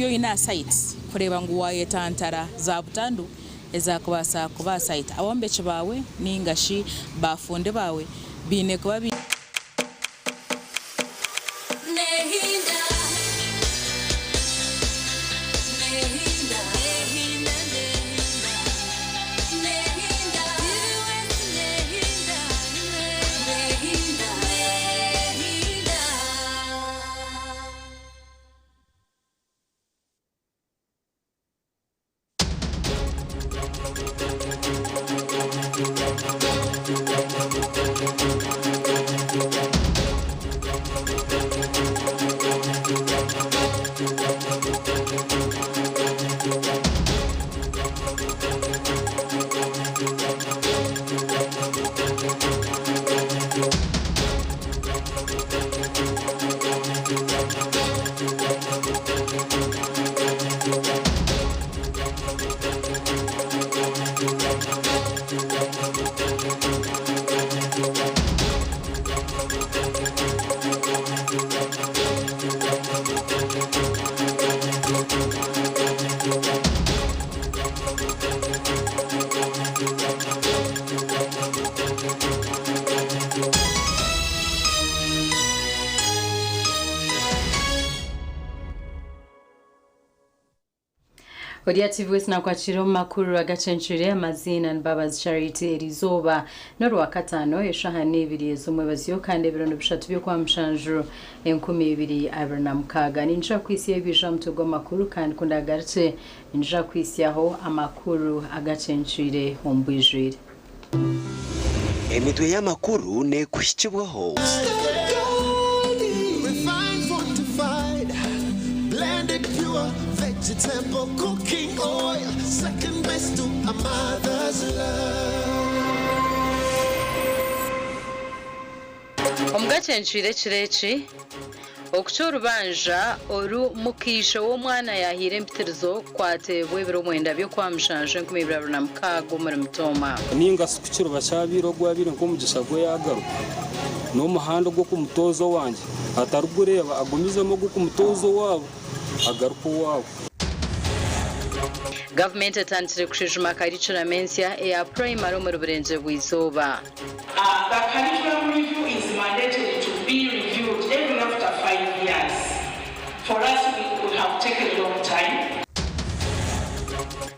Ebi oine aha site kureeba ngu waayetantara za butandu ezaakubaasa kuba aha site. Abombeki baawe nainga shi baafundi baawe baine kuba baine. Ori TV West nakwakira omu makuru agacencwire amaziina ni Mbabazi Charity erizooba n'orwakataano eshaaha n'ibiri ez'omwebazyo kandi ebiro nibishatu by'okwamushanju 2026. Ninjira kwitsya ebiija aha mutwe gw'amakuru kandi ku ndagarukye ninjira kwitsyaho amakuru agacencwire omu bwijwire. Emitwe y'amakuru neekuhikibwaho. Omugacencwire ekiro eki, okucwa orubanja oru mukaishe w'omwana yaahaire empitirizo kwateebwa ebiro mwenda by'Okwamushanju 2026 omuri Mitooma. Nainga shi ku kiriba kyabaire ogwabaire nk'omugisha gwe yaagaruka, n'omuhanda ogw'okumutooza owangye atarigureeba, agumizemu ogw'okumutooza owaabo, agaruke owaabo. Gavumenti etandikire kushwijuma karicuramu ensya eya purayimari omuri Burengyerwa-izooba. The curriculum review is mandated to be reviewed every after 5 years. For us, we have taken a long time.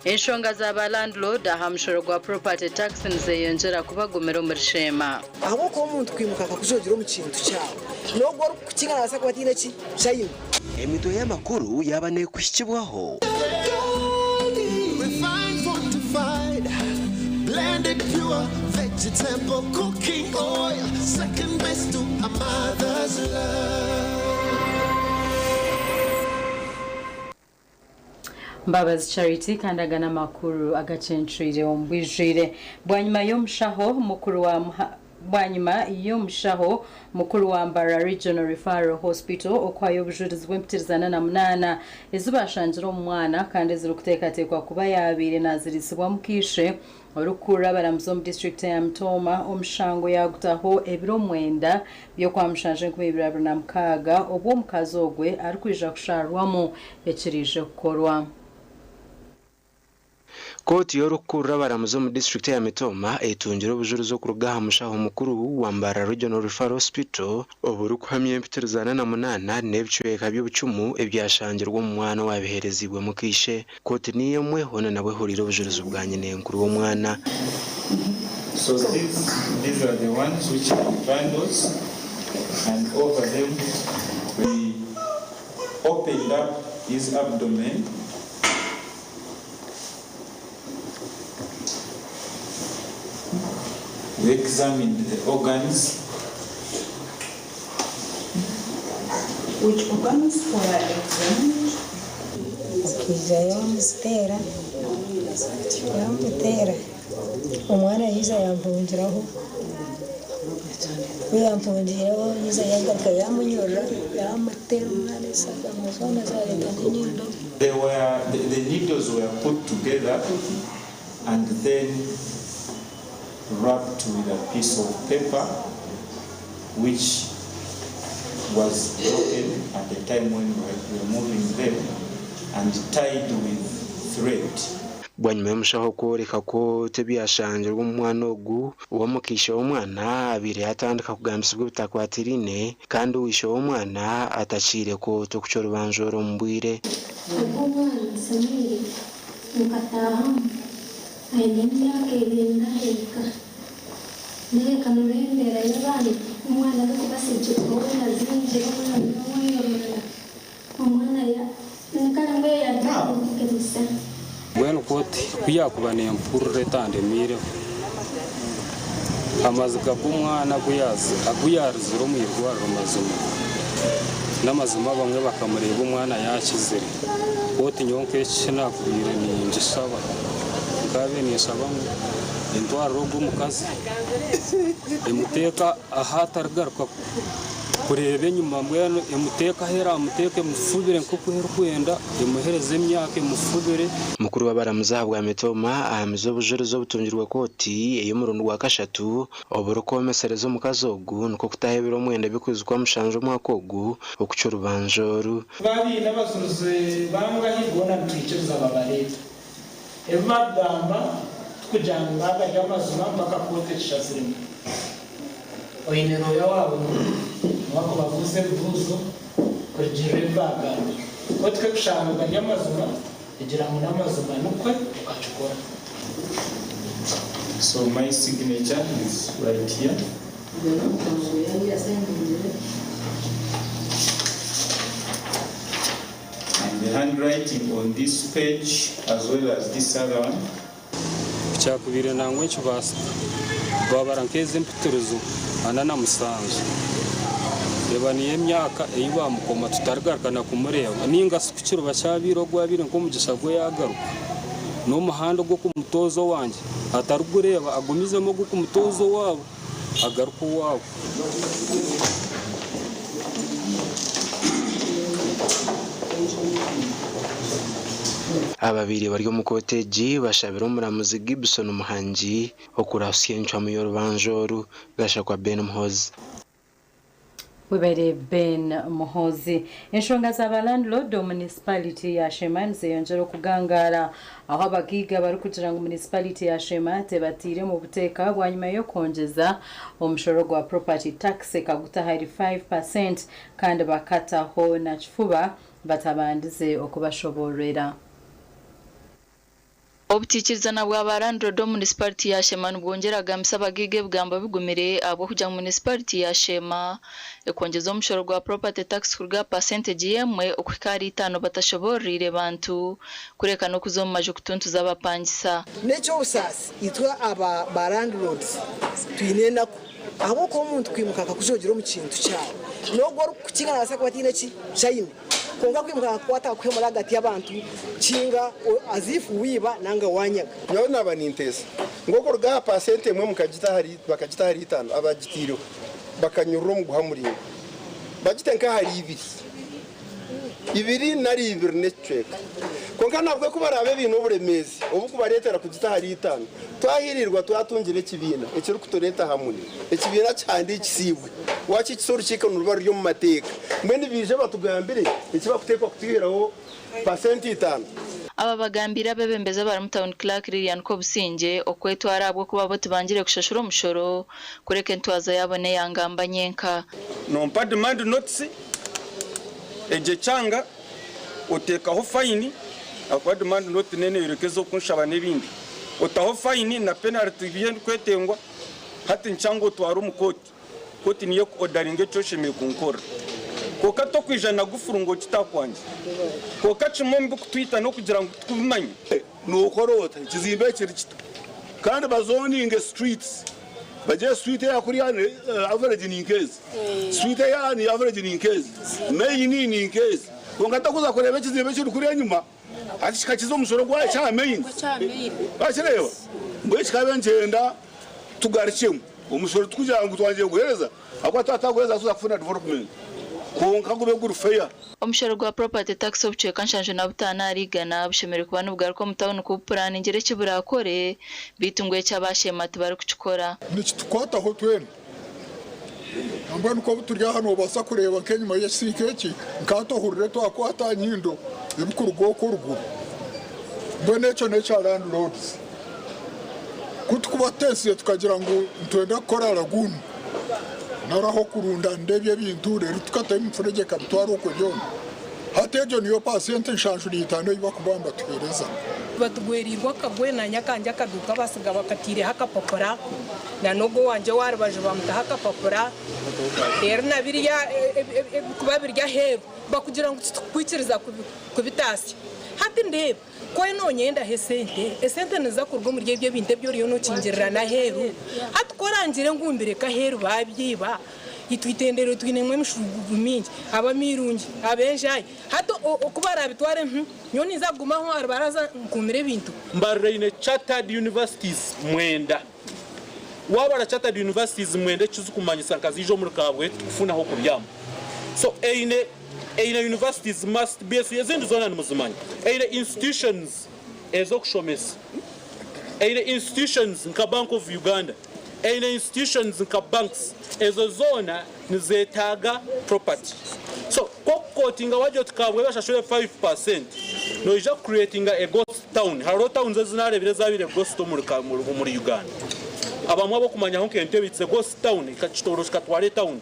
Enshonga za ba landlord aha mushoro gwa property tax nizeyongyera kubagumira omuri Sheema. Ahabw'okuba omuntu kwimuka akakujogyera omu kintu kyawe, n'ogwo orikukukinga naabaasa kuba ataine ki aine. Emitwe y'amakuru yaaba neekuhikibwaho. Refined, fortified, blended pure vegetable cooking oil, second best to a mother's love. Mbabazi Charity kandi aga n'amakuru agacencwire omu bwijwire. Bwanyima y'omushaho mukuru wa Bwanyima y'omushaho mukuru wa Mbarara Regional Referral Hospital okuhayo obujurizi bw'empitiriza 48 ezi bashangire omu mwana kandi ezirikuteekateekwa kuba yaabaire nazirisibwa mukaishe orikukurira abaramuzi omu disiturikiti ya Mitooma omushango yaagutaho ebiro 9 by'Okwamushanju 2026 obu omukazi ogwe arikwija kusharwamu ekiriije kukorwa. Kooti y'orikukurira abaramuzi omu disiturikiti ya Mitooma etungire obujurizi okuruga aha mushaho mukuru wa Mbarara Regional Referral Hospital oburikuhamya empitiriza 48 n'ebicweka by'obucumu ebyashangirwe omu mwana owabiheereziibwe mukaishe. Kooti niyo emwe hoona nabwo ehuriire obujurizi bwa nyinenkuru w'omwana. So these are the ones which are bundles, and over them we opened up his abdomen. We examined the organs. Which organs were examined? Akaija yamuziteera, yamuteera, omwana yaija yampungiraho, ku yampungiireho yaija yagaruka yamunyurura yamuteera omwana esagama zoona zareeta n'enyindo. The needles were put together and then wrapped with a piece of paper which was broken at the time when we were removing them. and tied with thread. Bwanyima y'omushaho kworeka ku tibyashangirwe omu mwana ogu, ow'omukaishe w'omwana abaire yatandika kugambisibwa ebitakwatiraine kandi owishe w'omwana atakiire kooti okucwa orubanja oru omu bwire. Ogwo omwana Samueli nkataahamu aine emyaka ebiri naheeka. Naheeka noreeba embeera y'abaana, omwana arikuba asigirwe weena azingire omwana niwe omwana ya kare mbwenu yaatandika. Mbwenu kooti ku yaakuba neempurira etandemiireho, amaziga g'omwana agu yaarizire omu irwariro mazima n'amazima abamwe bakamureeba omwana yaakizire. Kooti nyowe nk'eki eki naakubaire ningishaba, nkaabaire ninshaba ngu entwarire ogwo omukazi emuteeke ahu atarigaruka kureeba enyima mbwenu emuteeke ahu eraamuteeke emufubire nk'oku erikwenda, emuheereze emyaka emufubire. Mukuru w'abaramuzi ahabwa Mitooma ahamize obujurizi obutungirwe kooti ey'omurundi gwa kashatu oburikwomesereza omukazi ogu nikwo kutaho ebiro mwenda by'okwezi kwa mushanju omwaka ogu okucwa orubanja oru. Baaba baine abajurizi bangahi, boona nitwikiriza babareete. Ebi barikugamba tikugira ngu gaba gari amazima mpaka kooti ekishaziremu. Oine looya waawe niwe arikubabuuza ebibuuzo kurugiirira ebi baagamba. Kooti ku erikushanga gari amazima, egira ngu n'amazima nikwo okakikora. So my signature is right here. And the handwriting on this page as well as this other one. Ku kyakubaire nangwa nikibaasika, twabara nk'ezi empitirizo 47. Eba niyo emyaka ei baamukoma tutarigaruka na kumureeba, nainga shi ku kiriba kyabaire ogwabaire nk'omugisha gwe yaagaruka, n'omuhanda ogw'okumutooza owangye atarigureeba agumizemu ogw'okumutooza owaabo agaruke owaabo. Ababaire bari omu kooti egi bashabire omuramuzi Gibson Muhangi okurahusya encwamu y'orubanja oru. Gashakwa Ben Muhoozi. Webare Ben Muhoozi. Enshonga za ba landlord omu municipality ya Sheema nizeyongyera okugangaara ahu abagaiga barikugira ngu municipality ya Sheema tebataire mu buteeka bwanyima y'okwongyeza omushoro gwa property tax ekaguta ahari 5% kandi bakataho na kifuba batabandize okubashoboororera. Obutaikirizana bwa ba landlord omu munisiparite ya Sheema nibwongyera kugambisa abagaiga ebigambo bigumire ahabw'okugira ngu munisiparite ya Sheema ekwongyeza omushoro gwa property tax kuruga aha pasentegi emwe okuhika ahari itaano batashoboororeire bantu kureka n'okuza omu maju kutuntuza abapangisa. N'eky'obusaasi itwe aba ba landlords twine enaku ahabw'okuba omuntu kwimuka akakujogyera omu kintu kyawe n'ogwo orikukukinga nabaasa kuba ataine ki aine kwonka kwimuka akakukwata akakuhemura ahagati y'abantu kinga as if wiiba nanga wanyaga. Nyowe naaba ninteesa ngu okuruga aha paasenti emwe mukagita ahari bakagita ahari itaano abagitaireho bakanyurura omuguha muraingwa bagite nk'ahari ibiri, ibiri nari ibiri n'ekicweka. Kwonka nabwo ku baraabe baine oburemeezi oburikubareetera kugita ahari itaano, twahiirirwa twatungira ekibiina ekirikutureeta hamwe, ekibiina kihandiikisiibwe, waakihikisa orukiiko niruba ruri omu mateeka. Mbwenu baije batugambire eki barikuteekwa kutwihiraho paasenti itaano. Aba bagambiire abeebembezi abarimu Town Clerk Lilian Kobusingye okwetwara ahabw'okuba bo tibangire kushashura omushoro kureka entwaza yaabo n'eya ngamba nyenka. Nompa demand notice egyo ekyanga oteekaho fayini ahakuba demand note neeyoreka ez'okunshaba n'ebindi. Otaho fayini na penalty ebirikwetengwa hati nikyanga otware omu kooti. Kooti niyo ekuodaringa eki oshemereire kunkorera. Kwonka tokwija na gufuru ngu okitakwangye. Kwonka kimwe omu bikutwita n'okugira ngu tikubimanya. Nookora ota? Ekizimbe kiri kito kandi bazoninge streets bagire street eya kuriya average ni nk'ezi, street eya ni average ni nk'ezi, main ni nk'ezi. Kwonka tokuza kureeba ekizimbe ekiri kuriya enyima hati kikakiza omushoro gwa ekya main. Wakireeba? Mbwenu kikabe nikyenda tugarukyemu omushoro tikugira ngu twangire kuguheereza ahabw'okuba twaba twaguheereza tituza kufuna development kwonka gube guri fair. Omushoro gwa Property Tax obucweka 75 ahari igana bushemereire kuba nibugaruka omu tauni kubupuraningira eki buraakore beitu ngu eki aba Sheema tibarikukikora. Nikitukwataho twena. Nambwenu nk'obu turi aha noobaasa kureeba nk'enyima y'ekisiika eki, nkahati ohurire twakwata aha nyindo ebikuruga okwo oruguru. Mbwenu ekyo n'ekya landlords. Ku tukuba tuteesize tukagira ngu nitwenda kukora lagoon nari ah'okurundanira ebyo ebintu reero tukataho emifuregye ekabitwara okwo byona. Hati egyo niyo paasenti 75 ei barikuba nibatuheereza. Batugwereirwe akagwe nanye akangye akaduuka basiga bakateireho akapapura na n'ogwo owangye owa rubaju bamutaho akapapura reero na biriya ebikuba biri aheeru bakugira ngu titukukwikiriza kubitaasya. Hati ndeeba ku oriyo nonyendaho esente, esente niziza kuruga omuri ebyo ebintu ebi oriyo nokingirira n'aheeru. Hati ku orangire ngu mbireke aheeru babyiba, itwe eitendero twinemu emishuugugu mingi, ab'amairungi, ab'enjaayi. Hati oku baraabitware, nyowe ninza kuguma aho aha rubaraza nkuumire ebintu. Mbarara eine Chartered Universities mwenda. Waabara Chartered Universities mwenda ekizikumanyisa nka ziija omuri Kabwe tikufuna ah'okubyama. So eine eine universities must be ezindi zoona nimuzimanya. Eine institutions ez'okushomesa. Eine institutions nka Bank of Uganda. Eine institutions nka banks. Ezo zoona nizetaaga property. So ku okukotinga wagira oti Kabwe bashashure 5%, noija ku creatinga a ghost town. Hariho towns ezi nareebire ezabaire ghost omuri omuri Uganda. Abamwe abokumanyaho nka Entebbe it's a ghost town, ekitooro kikatwara etauni.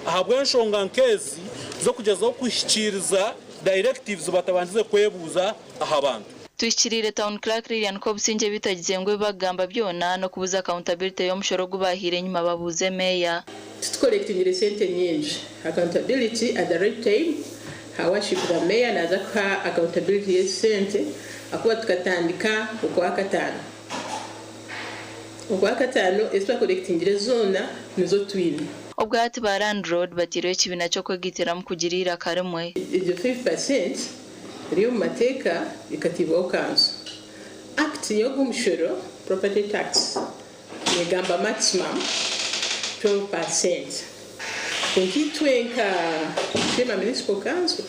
Ahabw'enshonga nk'ezi z'okugyezaho kuhikiiriza directives batabandize kwebuuza aha bantu. Tuhikiriire Town Clerk Lilian Kobusingye beitu agizire ngu ebi bakugamba byona n'okubuza accountability y'omushoro ogu baahaire enyima babuuze Meeya. Titukolectingire sente nyingi. Accountability at the right time, Her Worship the Mayor naaza kuha accountability y'ezi sente ahakuba tukatandika Okwakataano. Okwakataano ezi twakolectingire zoona nizo twine. Obwo hati ba landlord bataireho ekibiina ky'okwegaitiramu kugira eiraka rimwe. Egyo 5% eri omu mateeka ekateibwaho kanso. Act y'ogu mushoro, Property Tax, negamba maximum 12%. Kwonka itwe nka Sheema Municipal Council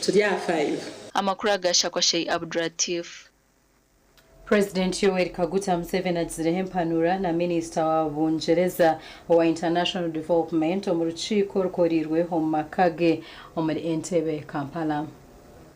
turi aha five. Amakuru aga Shakwa Sheikh Abdulatif. Purezidenti Yoweri Kaguta Museveni agizireho empanura na minisita wa Bungyereza owa International Development omu rukiiko orukoreirwe omu maka ge omuri Entebbe, Kampala.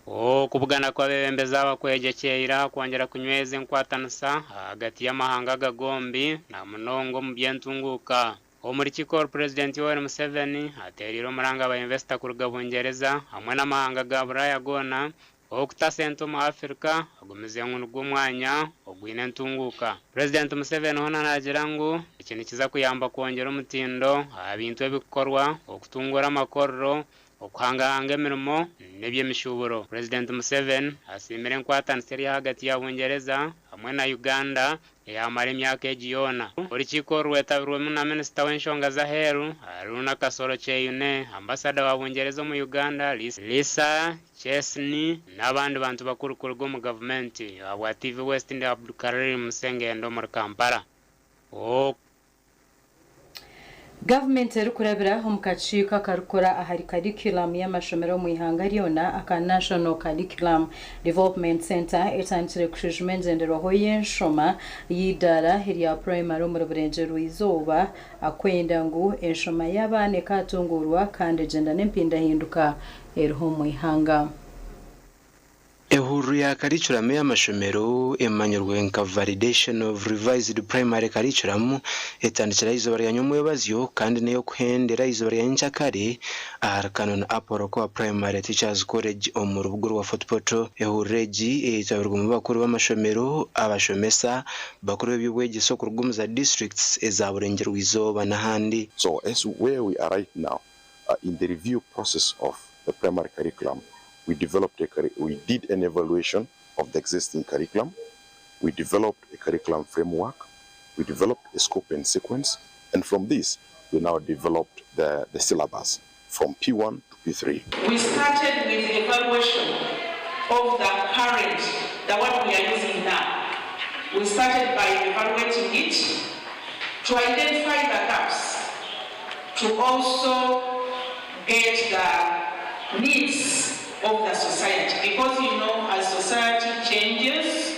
Okubugana kw'abeebembezi aba kwegyekyeire aha kwongyera kunyweza enkwatanisa ahagati y'amahanga aga gombi na munonga omu by'entunguuka. Omu rukiiko oru Purezidenti Yoweri Museveni ateereire omuranga aba invesita kuruga Bungyereza hamwe n'amahanga ga Buraaya goona okuta sente omu Africa agumize ngu nigwo mwanya ogwine entunguuka. Purezidenti Museveni hoona naagira ngu eki nikiza kuyamba kwongyera omutindo aha bintu ebikukorwa, okutunguura amakorero, Okuhangahanga emirimo n'eby'emishuuburo. Purezidenti Museveni asiimire enkwatanisa eri ahagati ya Bungyereza hamwe na Uganda eyamara emyaka egi yoona. Orukiiko oru rwetabirwemu na Minisita w'enshonga z'aheeru, Haruna Kasolo Kyeyune, Ambasada wa Bungyereza omu Uganda, Lisa Chesney n'abandi bantu bakuru kuruga omu gavumenti. Ahabwa TV West ndi Abdukarim Sengendo omuri Kampala. Gavumenti erikurabira omu kakiiko akarikukora ahari karikuramu y'amashomero omu ihanga ryona aka National Curriculum Development Centre etandikire kushwijuma engyenderwaho y'enshoma y'eidaara erya purayimari omuri Burengyerwa-izooba akwenda ngu enshoma y'abaana ekatunguurwa kandi egyenda n'empindahinduka eriho omu ihanga. Ehururu ya karicuramu ey'amashomero emanyirwe nka Validation of Revised Primary Curriculum etandikire aha izooba rya nyomwebazyo kandi n'ey'okuhendera aha izooba rya nyenkyakare ahari Canon Apollo Kowa Primary Teachers College omu rubuga orwa Fort Portal. Ehururu egi eyetabirwemu bakuru b'amashomero, abashomesa, bakuru b'eby'obwegyese okuruga omu za disiturikiti eza Burengyerwa-izooba n'ahandi. So as where we are right now in the review process of the primary curriculum, we developed a we did an evaluation of the existing curriculum, we developed a curriculum framework, we developed a scope and sequence, and from this we now developed the, the syllabus from P1 to P3. We started with evaluation of the current, the one we are using now. We started by evaluating it to identify the gaps, to also get the needs of the society. Because you know, as society changes,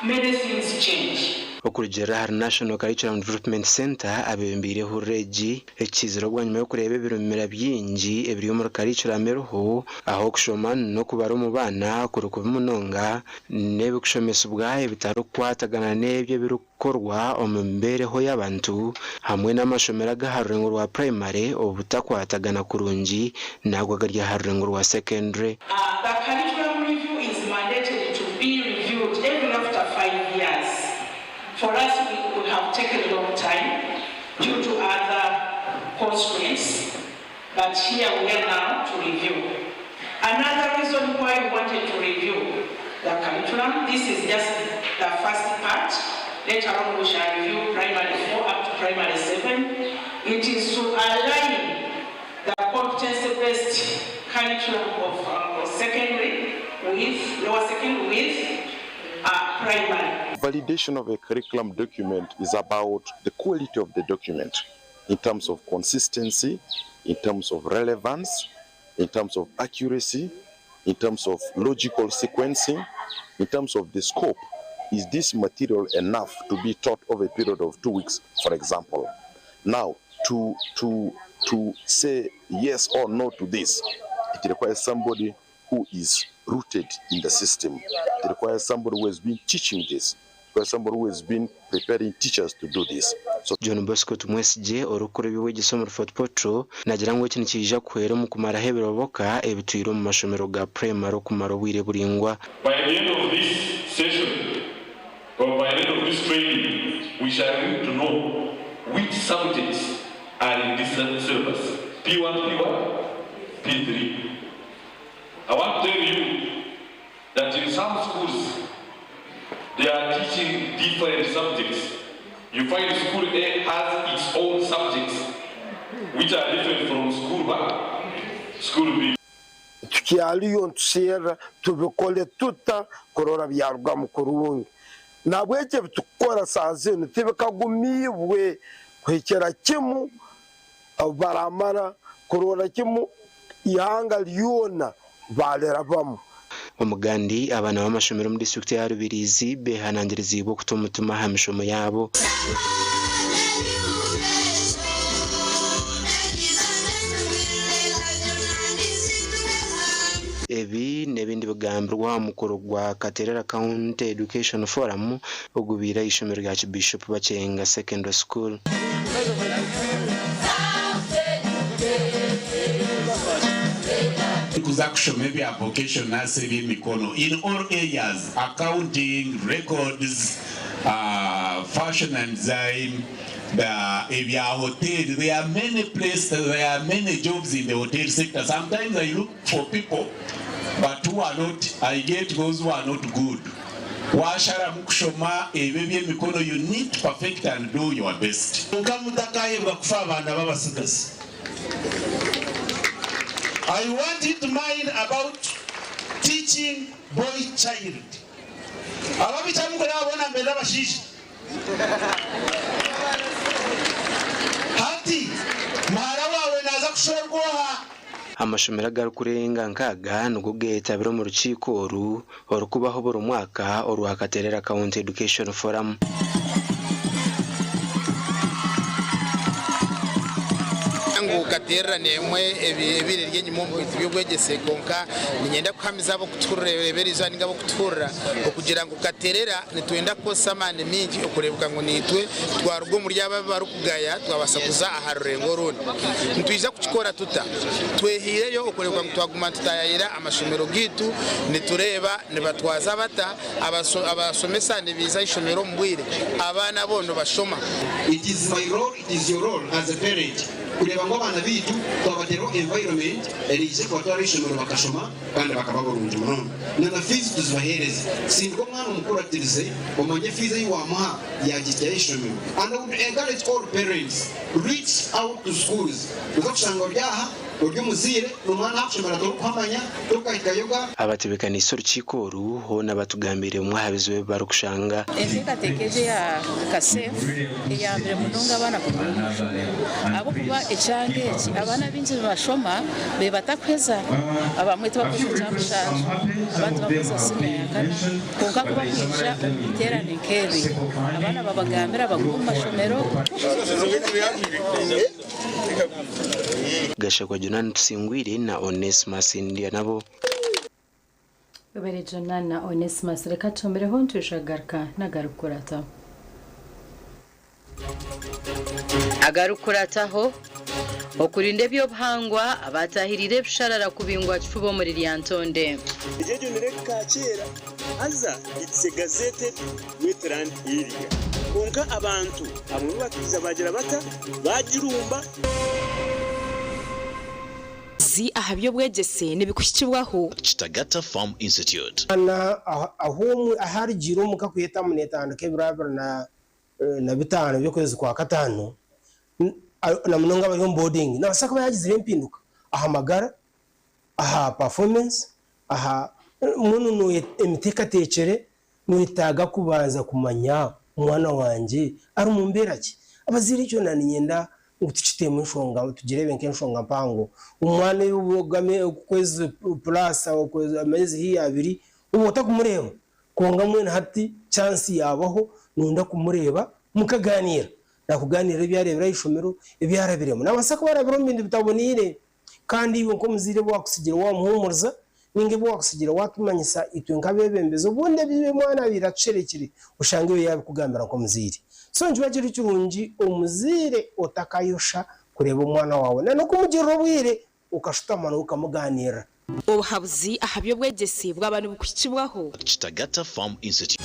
many things change. Okurugiirira ahari National Curriculum Development Centre abeebembeire ehururu egi, ekiizire obwanyima y'okureeba ebirumira bingi ebiri omuri curriculum eriho ahu okushoma n'okubara omu baana kuri kubi munonga n'ebikushomesibwa ebitarikukwatagana n'ebyo ebirikukorwa omu mibeereho y'abantu hamwe n'amashomero ag'aha rurengo rwa purayimare obutakwatagana kurungi n'ago agari aha rurengo rwa sekendure. The curriculum review is mandated to be reviewed every after 5 years. For us, we have taken a long time due to other constraints, but here we are now to review. Another reason why we wanted to review the curriculum, this is just the first part. Later on, we shall review primary 4 up to primary 7. It is to align the competency-based curriculum of secondary with lower secondary with primary. Validation of a curriculum document is about the quality of the document in terms of consistency, in terms of relevance, in terms of accuracy, in terms of logical sequencing, in terms of the scope. Is this material enough to be taught over a period of 2 weeks, for example? Now, to say yes or no to this, it requires somebody who is rooted in the system. It requires somebody who has been teaching this. It requires somebody who has been preparing teachers to do this. So John Bosco Tumwesigye orikukora eby'obwegyese omuri Fort Portal nagira ngu eki nikiija kuhwera omu kumaraho ebiroboka ebitwire omu mashomero ga purayimari okumara obwire buraingwa. By the end of this session, or by the end of this training, we shall need to know which subjects are in this syllabus. P1, P1, P3. I want to tell you that in some schools, they are teaching different subjects. You find school A has its own subjects, which are different from school B, school B. Tukyaliyo ntuserra tubikole tuta kurora byarugamu kurungi. Nabwekyo ebitukukora saa zinu tibikagumiibwe kuhikira kimu baramara kurora kimu ihanga lyona balirabamu. Omugandi abaana b'amashomero omu disitulikiti ya Rubirizi behanangiriziibwe okuta omutima aha mishomo yaabo. Ebi n'ebindi bigambirwa aha mukoro gwa Katerera County Education Forum ogubaire aha ishomero rya Archbishop Bakyenga Secondary School. Kuza kushoma ebya vocation nurse, ebyemikono in all areas, accounting, records, fashion and design, the ebya hotel. There are many places, there are many jobs in the hotel sector. Sometimes I look for people, but who are not, I get those who are not good. Washaramu kushoma ebyo ebyemikono, you need to perfect and do your best. Nka mutakayebwa kufa abaana b'abasigazi. I want you to mind about teaching boy child. Ababicamu kureba mbere abashisha hati muhara wawe naza kushorwoha. Amashomero agarikurenga 60 nigo geetabire omu rukiiko oru orikubaho buri mwaka orwa Katerera County Education Forum. Ngu Katerera nemwe ebire ryenyuma omu bintu by'obwegyese, konka ninyenda kuhamiza abokutuhurira eberizo ninga abokutuhurira okugira ngu Katerera nitwenda kukozesa amaani mingi okurebuka ngu nitwe twaruga omuri abo abarikugaya, twabasa kuza aha rurengo orundi. Nitwija kukikora tuta? Twehiireyo okurebuka ngu twaguma tutayayira amashomero gitu, nitureeba nibatwaza bata, abasomesa nibiza ishomero omu bwire, abaana bo nibashoma. It is my role, it is your role as a parent kureba ngu abaana bitu twabateraho environment eriije kubatwara ishomero bakashoma kandi bakaba burungi munonga. Na fees tuzibahereze sindika omwana omukuratirize omanye fees eyi wamuha yagityayo ishomero. And I would encourage all parents, reach out to schools, oza kushanga ori aha. Ori omuzaire n'omwana ahakushomera torikuhamanya, torikahikayoga. Abatebeekaniise orukiiko oru hoona batugambiire bimwe aha bizibu ebi barikushanga. Enteekateeka egi eya KASEF eyambire munonga abaana kuguma omu mashomero ahabw'okuba ekyanga eki abaana abaingi nibashoma bebatakuheza abamwe tibakuheza ekyamushanju abandi tibakuheza siniya ya kana kwonka ku bakwija omu biteerane nk'ebi abaana babagambira bagume omu mashomero. Gashakwa Jonah Tusingwire na Onesmus Ndyanabo. Webare Jonah na Onesmus reka tuhumireho nitwija kugaruka n'agarikukurataho. Agarikukurataho, Okurinda eby'obuhangwa, abaatahiriire ebisharara kubingwa kifuba omuri Lyantonde. Eryo nireka Kaakyera haza it's a gazetted wetland area. Kwonka abantu abamwe bakaija baagira bata? Baagirumba. Zi aha by'obwegyese nibikuhikibwaho. Kitagata Farm Institute. Na ahu omwe ahu arigiire omuka kwetamu neetandika ebiro 25 by'okwezi kwa Kataano, na munonga abari omu boarding nabaasa kuba yagizire empinduka aha magara, aha performance, aha mbwenu emiteekateekyere, noyetaaga kubanza kumanya omwana wangye ari mu mbeera ki? Abazaire ekyo naninyenda ngu tukiteemu enshonga tugireebe nk'enshonga mpango. Omwana okwezi plus ameezi haihi abiri oba otakumureeba Kwonka mbwenu hati chance yaabaho noyenda kumureeba mukaganiira. Naakugaaniirira ebi areebire aha ishomero, ebi arabiremu. Naabaasa kuba arabire omu bintu bitaboneire kandi iwe nk'omuzaire ebi waakutsigira waamuhuumuriza nainga ebi waakutsigira waatumanyisa itwe nk'abeebembezi obundi ebi omwana abaire atusherekire oshange iwe yaabikugambira nk'omuzaire. So nikiba kiri kirungi omuzaire otakayosha kureeba omwana waawe na n'okumugirira obwire okashutama nawe okamugaaniirira. Obuhabuzi aha by'obwegyese bwaba nibukuhikibwaho. Kitagata Farm Institute.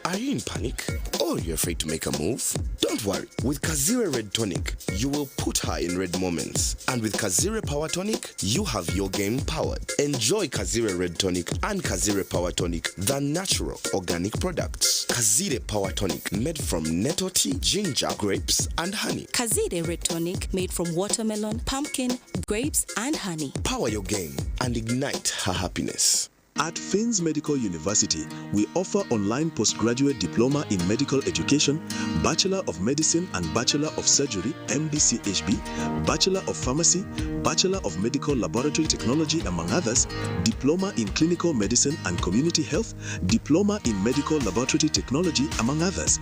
Are you in panic or you're afraid to make a move? Don't worry. With Kazire Red Tonic, you will put her in red moments. And with Kazire Power Tonic, you have your game powered. Enjoy Kazire Red Tonic and Kazire Power Tonic, the natural organic products. Kazire Power Tonic, made from nettle tea, ginger, grapes, and honey. Kazire Red Tonic made from watermelon, pumpkin, grapes, and honey. Power your game and ignite her happiness. At Finns Medical University, we offer online postgraduate diploma in medical education, Bachelor of Medicine and Bachelor of Surgery, MBCHB, Bachelor of Pharmacy, Bachelor of Medical Laboratory Technology, among others, Diploma in Clinical Medicine and Community Health, Diploma in Medical Laboratory Technology, among others,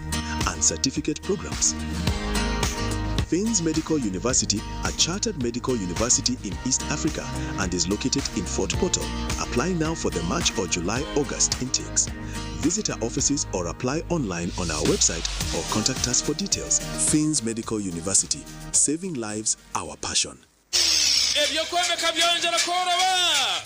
and certificate programs. Finns Medical University, a chartered medical university in East Africa and is located in Fort Portal. Apply now for the March or July August intakes. Visit our offices or apply online on our website or contact us for details. Finns Medical University, saving lives, our passion. Eby'okwombeka byongyera kworoba!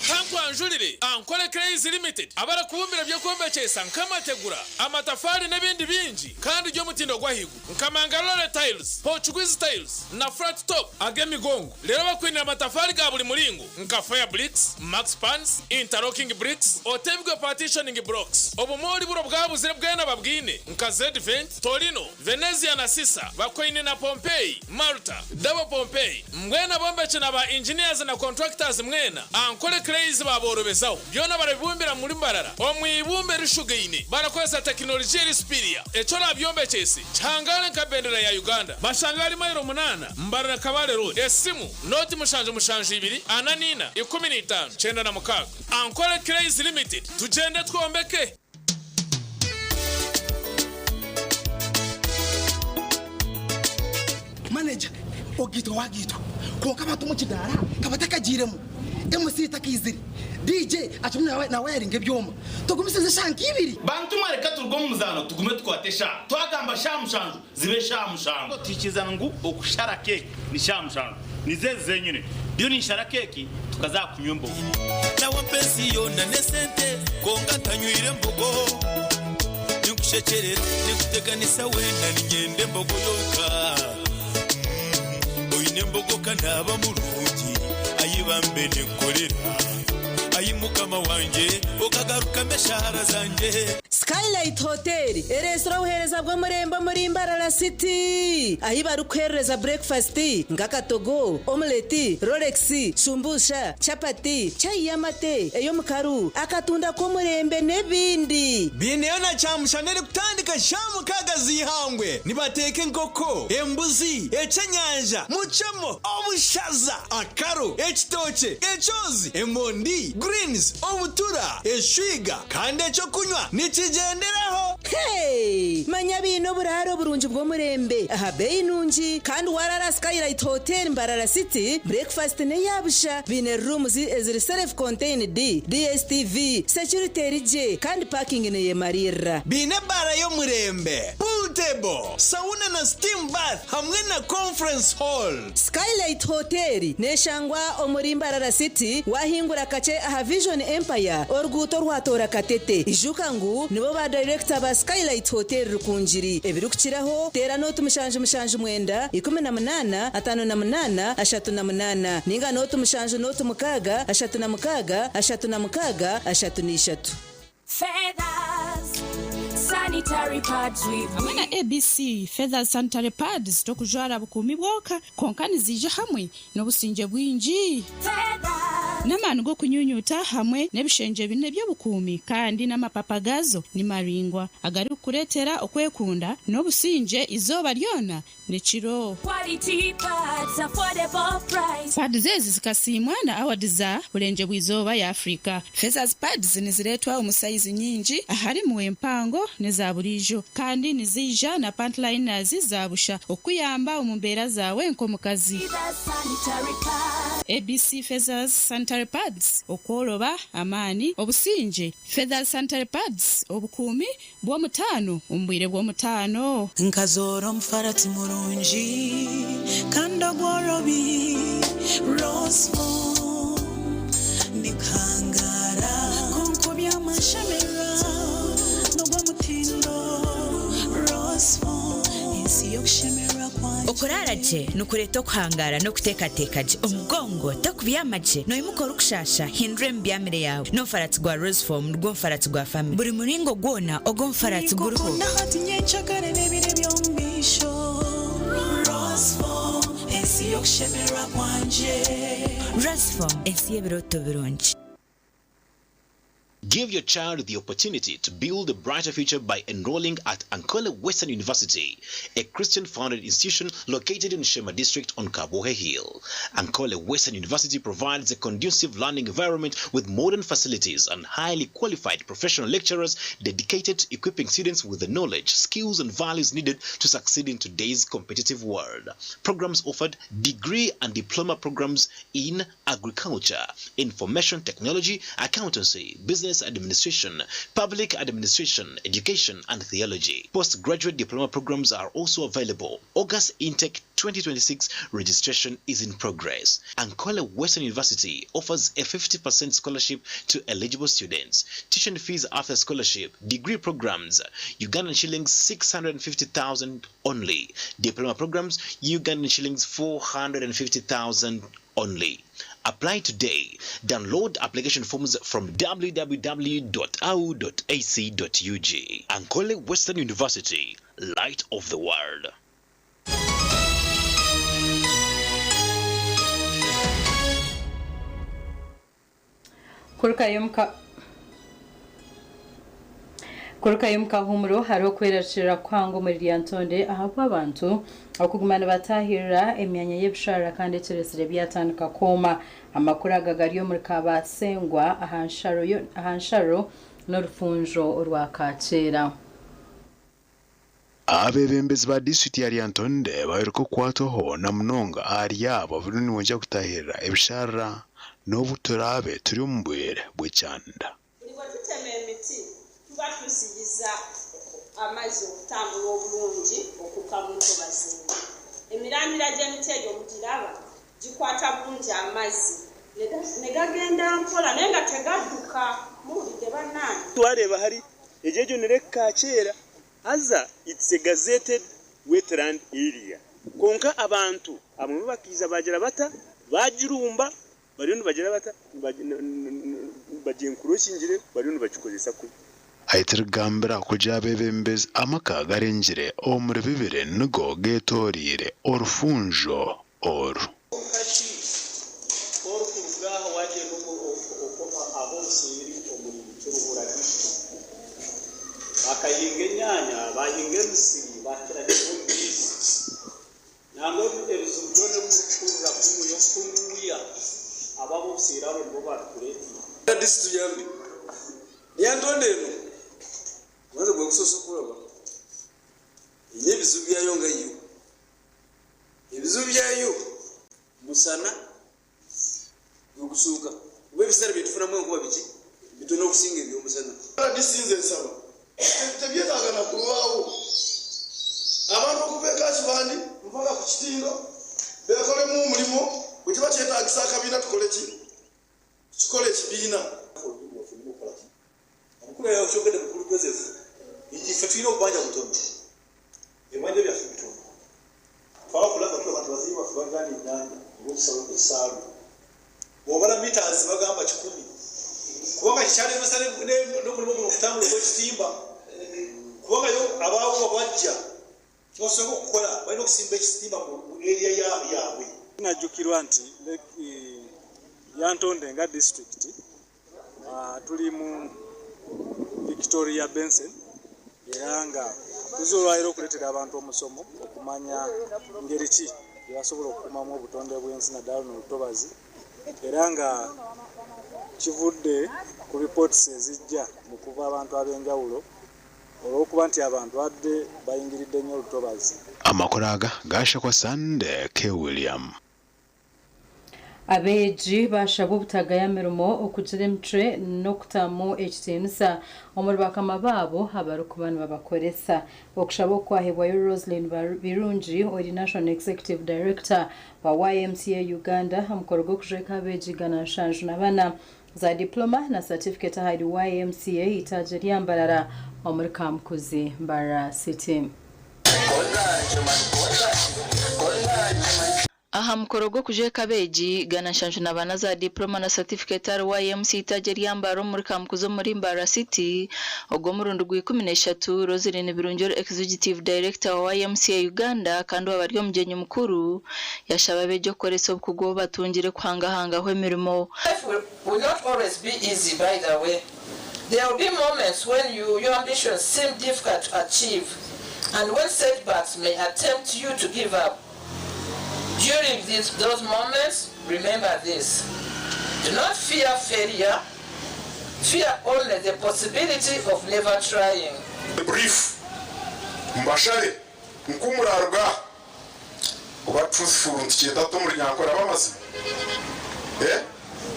Kankwanjurire Ankole Clays Limited abarikubumbira eby'okwombekyesa nk'amategura, amatafaari n'ebindi bingi kandi by'omutindo gw'ahaiguru nka Mangalore Tiles, Portuguese Tiles na Flat Top ag'emigongo. Reero bakwinire amatafaari ga buri muringo nka Fire Bricks, Max Pans, Interlocking Bricks, Otebwe Partitioning Blocks. Obumoori buri obwabuzire bwena babwine nka Z-Vent, Torino, Venezia na Sisa bakwaine na Pompeii, Malta, Double Pompeii. Mbwenu abombeki na ba engineers na contractors mwena, Ankole Clays baaborobezaho. Byona barabibumbira muri Mbarara omu ibumba erishugaine barakozesa tekinologiya eri superior. Eki orabyombekyese kihangare nka bendera ya Uganda. Bashanga ahari mailo munaana, Mbarara Kabale Road. Esimu, nooti 772 44 15 96. Ankole Clays Limited, tugyende twombeke! Manager, Ogaitwa wagaitwa kwonka abantu omu kidaara ka batakagiiremu, MC takaizire, DJ akirimu nawayaringa ebyoma, tugumisirize eshaaha nka ibiri. Bantu mwe reka turuge omu muzaano tugume tukwate eshaaha. Twagamba shaaha mushanju zibe shaaha mushanju. Twikiriza ngu okushara keeki ni shaaha mushanju. Nizo ezi zenyine. Ndiyo ninshara keeki tukaza aha kunywa embogo. Nawe mpa ensi yoona n'esente kwonka ntanywire mbogo. Ninkushekyerera, ninkuteganisa weena niinyenda embogo yonka. Oine embogo ka naaba murungi. Ayi bambe ninkurira, ayi Mukama wangye, okagarukamu eshaara zangye. Skylight Hotel ereetsire obuheereza bw'omurembe omuri Mbarara City ahi barikukuheerereza burekifasiti nk'akatogo, omuleti, rolex, shumbusha, chapati, chai y'amate, ey'omukaru, akatunda k'omurembe n'ebindi. Baineyo na kyamushana erikutandika shaaha mukaaga z'eihangwe. Nibateeka enkoko, embuzi, ekyenyanja, mucemo, obushaza, akaro, ekitookye, ekyozi, emondi, greens, obutura, eshwiga kandi ekyokunywa nikigyenderaho. Hey! Manya baine oburaaro burungi bw'omurembe aha beeyi nungi kandi waraara Skylight Hotel Mbarara City, breakfast n'eya busha. Baine rooms eziri self contained, DSTV, security eri gye kandi parking neyemariirira. Baine ebaara y'omurembe, pool table, sauna na steam bath hamwe na conference hall. Skylight Hotel neshangwa omuri Mbarara City wahingura kakye aha Vision Empire oruguuto orwatoora Katete. Ijuka ngu nibo ba dayirekita ba Skylight Hotel Rukungiri. Ebirikukiraho teera nooti 779 18 58 38 ninga nooti 7 06 36 36 33. Feathers, sanitary pads with Hamwe na ABC Feathers Sanitary Pads tokujwara bukuumi bwonka kwonka niziija hamwe n'obusingye bwingi. N'amaani g'okunyunyuta hamwe n'ebishengye bina by'obukuumi kandi n'amapapa gaazo ni maraingwa agarikukureetera okwekunda n'obusingye eizooba ryona n'ekiro. Quality pads, affordable price. Pads ezi zikasiimwa na awadi za Burengyerwa Izooba ya Afrika. Feathers Pads nizireetwa omu sayizi nyingi aharimu empango n'eza buriijo kandi niziija na pant liners za busha okukuyamba omu mbeera zaawe nk'omukazi. Feathers sanitary pads. ABC Feathers Sanitary Pads, Okworoba, amaani, obusingye. Feathers Sanitary Pads, Obukuumi bw'omutaano omu bwire bw'omutaano. Nkazoora omufarati murungi kandi ogworobi Rosefoam ndikuhangaara kwonka oby'amashemererwa n'ogw'omutindo Rosefoam ensi y'okushemererwa kwangye. Okuraara gye nikureeta okuhangaara n'okuteekateeka gye. Omugongo tokubyama gye, noimuka orikushaasha, hindura emibyamire yaawe. N'omufaratsi gwa Rosefoam nigwo mufaratsi gwa famire. Buri muringo gwona ogu omufaratsi guriho. Ninkukunda hati nyencakare n'ebiro eby'omu maisho Rosefoam ensi y'okushemererwa kwangye. Rosefoam ensi y'ebirooto birungi. Give your child the opportunity to build a brighter future by enrolling at Ankole Western University, a Christian founded institution located in Sheema District on Kabwohe Hill. Ankole Western University provides a conducive learning environment with modern facilities and highly qualified professional lecturers dedicated to equipping students with the knowledge, skills, and values needed to succeed in today's competitive world. Programs offered: degree and diploma programs in agriculture, information technology, accountancy, business administration, public administration, education, and theology. Postgraduate diploma programs are also available. August intake 2026 registration is in progress. Ankole Western University offers a 50% scholarship to eligible students. Tuition fees after scholarship, degree programs, Ugandan shillings 650,000 only. Diploma programs, Ugandan shillings 450,000 only. Apply today. Download application forms from www.au.ac.ug. Ankole Western University, light of the world. Kurukayo omu kahuumuro hariho okwerarikirira kuhango omuri Lyantonde ahabw'abantu okuguma nibatahirira emyanya y'ebisharara kandi ekireetsire byatandika kwoma. Amakuru aga gari omuri Kabasengwa aha nsharo n'orufunjo orwa Kakyeera. Abeebembezi ba disiturikiti ya Lyantonde baheruka kukwatwaho na munonga ahari abo abariyo nibaija kutahirira ebisharara n'obu turaabe turi omu bwire bw'ekyanda. Buli bwe tutema emiti tuba tuziyiza amaizi okutambula obulungi okukka mu ntobazi eno. Emirandira gy'emiti egyo mugiraba gikwata bulungi amazzi ne gagenda mpola naye nga tegadduka. Muwulidde bannange? Twareeba hari egyo egyo ni Lake Kakyeera haza it's a gazetted wetland area kwonka abantu abamwe bakaija baagira bata baagirumba Bariyo nibagira bata? Nibagyencroachingire bariyo nibagikozesa kubi. Ahitirikugambira kugira abeebembezi amaka garengire omuri bibiri nigo geetoreire orufunjo oru. Kwonka shi ku orikuruga aha waagyenda ah'obuseeri omuri Kiruhura disiturikiti, bakahinga enyaanya, baahinga emisiri, baatera kimwe omu maizi. Nangwa ebizibu byona ebi murikuhurira kunuya kunuya, abo ab'obuseeri abo nibo baabitureeteire. Rdc tuyambe. Lyantonde eno omubanza gwa kusoose okuraba eine ebizibu byayo nga yo. Ebizibu byayo musana gwe gusooka kuba ebiseera byetufunamu enkuba biki bitono okusinga ebyomusana. Rdc nze nsaba tebyetaaga na kulwawo abantu okuva e Kakibandi mpaka ku Kitindo bekolemu omulimo bwekiba kyetagisa akabiina tukole ki? Tukikole ekibiina. Omukuru yakyogedde mukulu Joseph nti ffe tulina obubanja butono, ebibanja byaffe bitono. Twakula nga tulaba nti bazeeyi baffe baliraanye ennyanja oba ekisaalu. Bw'obala metres bagamba kikumi kubanga kyekyalemesa n'omulimu guno okutambula ogw'ekitimba kubanga yo abaawo bajja kyebasobola okukola balina okusimba ekitimba mu area yaabwe. Kinajjukirwa nti Lyantonde nga disitulikiti tuli mu Victoria Basin era nga tuzze olwaleero okuleetera abantu omusomo okumanya ngeri ki gye basobola okukuumamu obutonde bw'ensi naddala luno olutobazi era nga kivudde ku reports ezijja mu kuva abantu ab'enjawulo olw'okuba nti abantu babadde bayingiridde nnyo olutobazi. Amakuru aga gashakwa Sunday K. William. Abeegi baashabwa obutagaya mirimo, okugira emicwe n'okutamu ekitiinisa omuri bakama baabo abarikuba nibabakoresa. Okushaba oku kwahebwayo Roselyn Birungi ori National Executive Director wa YMCA Uganda aha mukoro gw'okujweka abeegi 704 za diploma na certificate ahari YMCA eitaagi erya Mbarara omuri Kamukuzi, Mbarara City. Aha mukoro gw'okujweka abeegi, 74 za diploma na satifiketi ahari YMCA eitaagi erya Mbarara omuri Kamukuzi omuri Mbarara City, ogw'omurundi gwa 13, Roselyn Birungi ori Executive Director wa YMCA Uganda kandi owaaba ari omugyenyi mukuru, yashaba abeegi okukoresa obukugu obu batungire kuhangahangaho emirimo. Life will not always be easy by the way, there will be moments when you your ambitions seem difficult to achieve and when setbacks may attempt you to give up. During these, those moments, remember this. Do not fear failure, fear only the possibility of never trying. Brief mbashabe nkumuraruga aha oba truthful nitukyeta tuta omuri nyankore abamazima eh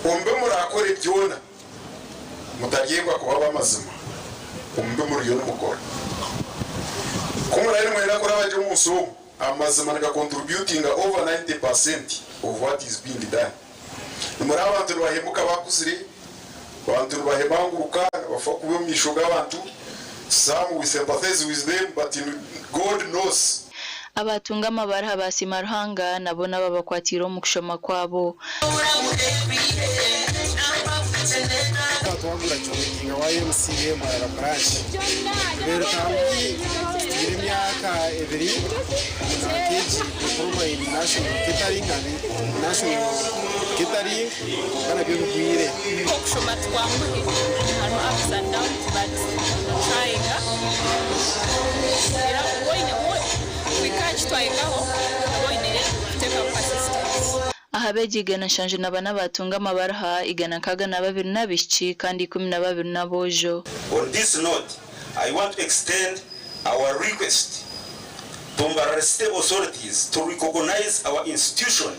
omu bimurakore byona mutaryebwa kuba abamazima omu bimuriyo nimukora ku murabe nimwenda kuraba gye omunsi omu Amazima niga contributinga over 90% of what is being done. Nimureba abantu nibahemuka bakuzire, abantu nibahemanguruka, nibafa kubi omu maisho g'abantu, some we sympathize with them but God knows. Abaatunga amabaruha baasiima Ruhanga nabo n'ababakwatiire omu kushoma kwabo. Twagura joininga YMCA Mbarara branch tubeere tutaire emyaka ebiri na KG diploma in national catering and national catering kwonka nabyo bigwire. Okushoma tikwanguhi hariho ups and downs but notrayinga era kuhika aha kitwahikaho noba oine kuteekamu persistence. Aha beegi 704 abaatunga amabaruha, 162 n'abaishiki kandi 12 n'aboojo. On this note, I want to extend our request to Mbarara City authorities to recognize our institution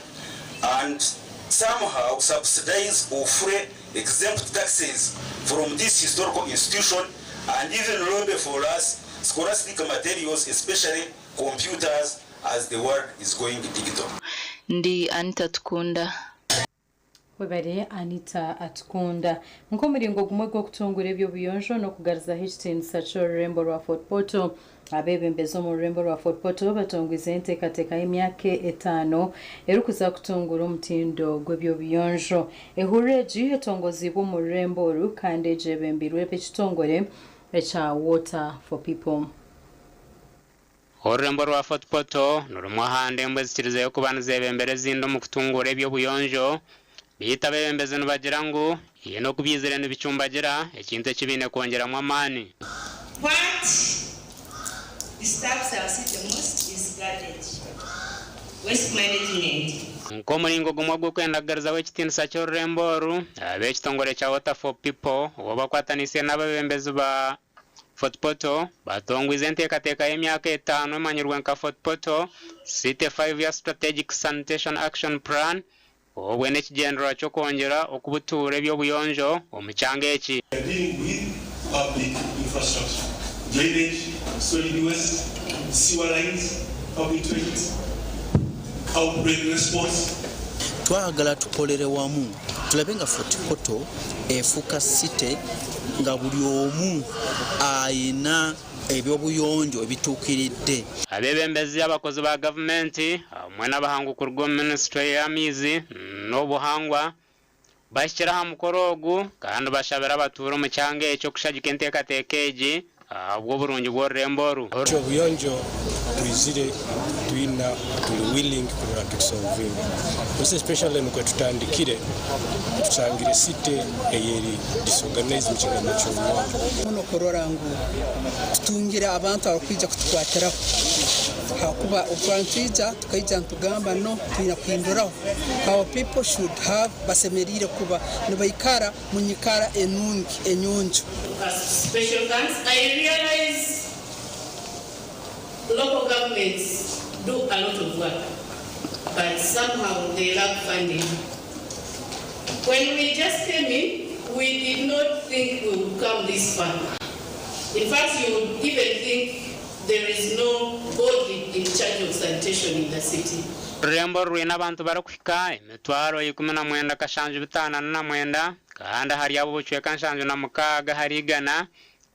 and somehow subsidize or fully exempt taxes from this historical institution and even lobby for us scholastic materials, especially computers as the world is going digital. Ndi Anita Tukunda. Webare Anita Atukunda. Nk'omuringo gumwe gw'okutungura eby'obuyonjo n'okugarizaho ekitiinisa ky'orurembo rwa Fort Portal, abeebembezi omu rurembo rwa Fort Portal batongwize enteekateeka y'emyaka etaano erikuza kutungura omutindo gw'eby'obuyonjo. Ehururu egi etongoziibwe omu rurembo oru kandi egyebembeirwe ekitongore ekya Water for People. Orurembo rwa Fort Portal nirumwe aha ndembo ezikirizeyo kuba nizebembera ezindi omu kutunguura eby'obuyonjo. Beitu abeebembezi nibagira ngu haine oku byizire nibicumbagira, ekintu eki baine kwongyeramu amaani. What disturbs our city most is garbage, waste management. Nk'omuringo gumwe ogw'okwenda kugarizaho ekitiinisa ky'orurembo oru, ab'ekitongore kya Water for People obu bakwataniise n'abeebembezi ba Fort Portal batongwize enteekateeka y'emyaka etaano emanyirwe nka Fort Portal City 5 Year Strategic Sanitation Action Plan obwe n'ekigyendererwa ky'okwongyera okubutuura eby'obuyonjo omu kyanga eki. Dealing with public infrastructure, drainage, solid waste, sewer lines, public toilets, outbreak response. Twagala tukolere wamu tulabe nga Fort Portal efuuka city nga buli omu ayina ebyobuyonjo ebituukiridde. Abeebembezi, abakozi ba gavumenti hamwe n'abahangu kuruga omu minisitule y'amaizi n'obuhangwa bahikire aha mukoro ogu kandi bashabire abatuura omu kyanga ekyo kushagika enteekateeka egi ahabw'oburungi bw'orurembo oru. Obuyonjo twizire twina turi willing kurora nitukisolvinga most especially nikwe tutandikire tushangire city eyeri disorganized mu kigambo ky'obuyonjo. Muno kurora ngu tutungire abantu abakwija kutukwatiraho hakuba obu nitwija tukaija nitugamba no twine kuhinduraho our people should have basemeriire kuba nibaikara mu nyikara enungi enyonjo. Special thanks. I realize local governments do a lot of work, but somehow they lack funding. When we just came in, we did not think we would come this far. In fact, you would even think there is no body in charge of sanitation in the city. Orurembo rwine abantu barikuhika 195,549 kandi ahari abo obucweka 76 ahari 100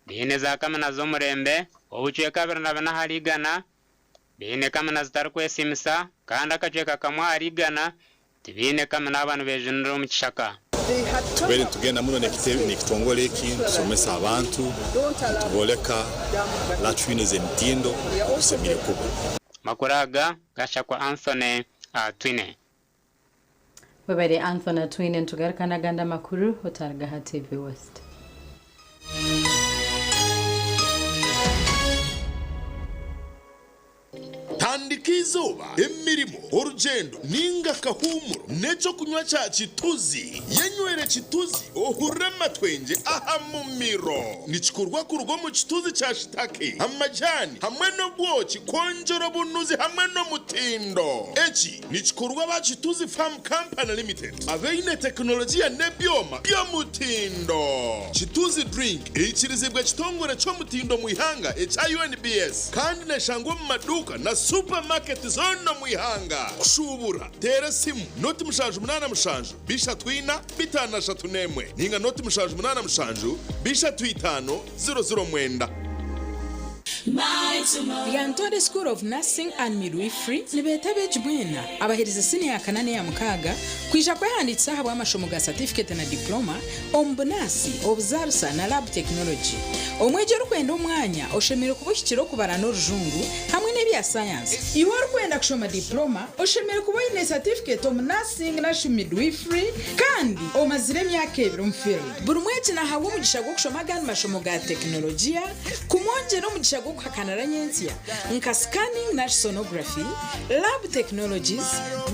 biine za kamina z'omurembe, obucweka 24 ahari 100 biine kamina zitarikwesimisa kandi akacweka kamwe ahari 100 tibiine kamina abantu bejunire omu kishaka. Tubeire nitugenda muno n'ekitongore eki nitusomesa abantu, nitubooleka latrine z'emitindo okusemire kuba. Makuru aga gashakwa Anthony Atwine. Webare Anthony Atwine, nitugaruka n'agandi amakuru otariga aha TV West. Tandika izooba, emirimo, orugyendo ninga akahuumuro n'ekyokunywa kya Kituzi. Yenywere Kituzi ohurire amatwengye aha mumiro. Nikikorwa kuruga omu kituzi kya shitake, amajani hamwe n'obwoki kwongyera obunuzi hamwe n'omutindo. Eki nikikorwa aba Kituzi Farm Company Limited abaine tekinologiya n'ebyoma by'omutindo. Kituzi Drink eikirizibwa ekitongore ky'omutindo omu ihanga ekya UNBS kandi neshangwa omu maduuka na supamaketi zoona omu ihanga. Kushuubura, teera esimu 077 34 531 ninga 078 35 009. Lyantonde School of Nursing and Midwifery nibeeta abeegi mwena abaherize siniya ya kana n'eya mukaaga kwija kwehandiikisa ahabw'amashomo ga satifiketi na diploma omu bunaasi, obuzaarisa na lab technology. Omwegi orikwenda omwanya oshemereire kuba ohikire okubara n'orujungu hamwe n'ebya sayansi. Iwe orikwenda kushoma diploma oshemereire kuba oine satifiketi omu nursing narishi midwifery kandi omazire emyaka ebiri omu field. Buri mwegi nahabwa omugisha gw'okushoma agandi mashomo ga tekinologiya kumwongyera omugisha gw'okuhakanira nyentsya nka scanning nari sonography, lab technologies,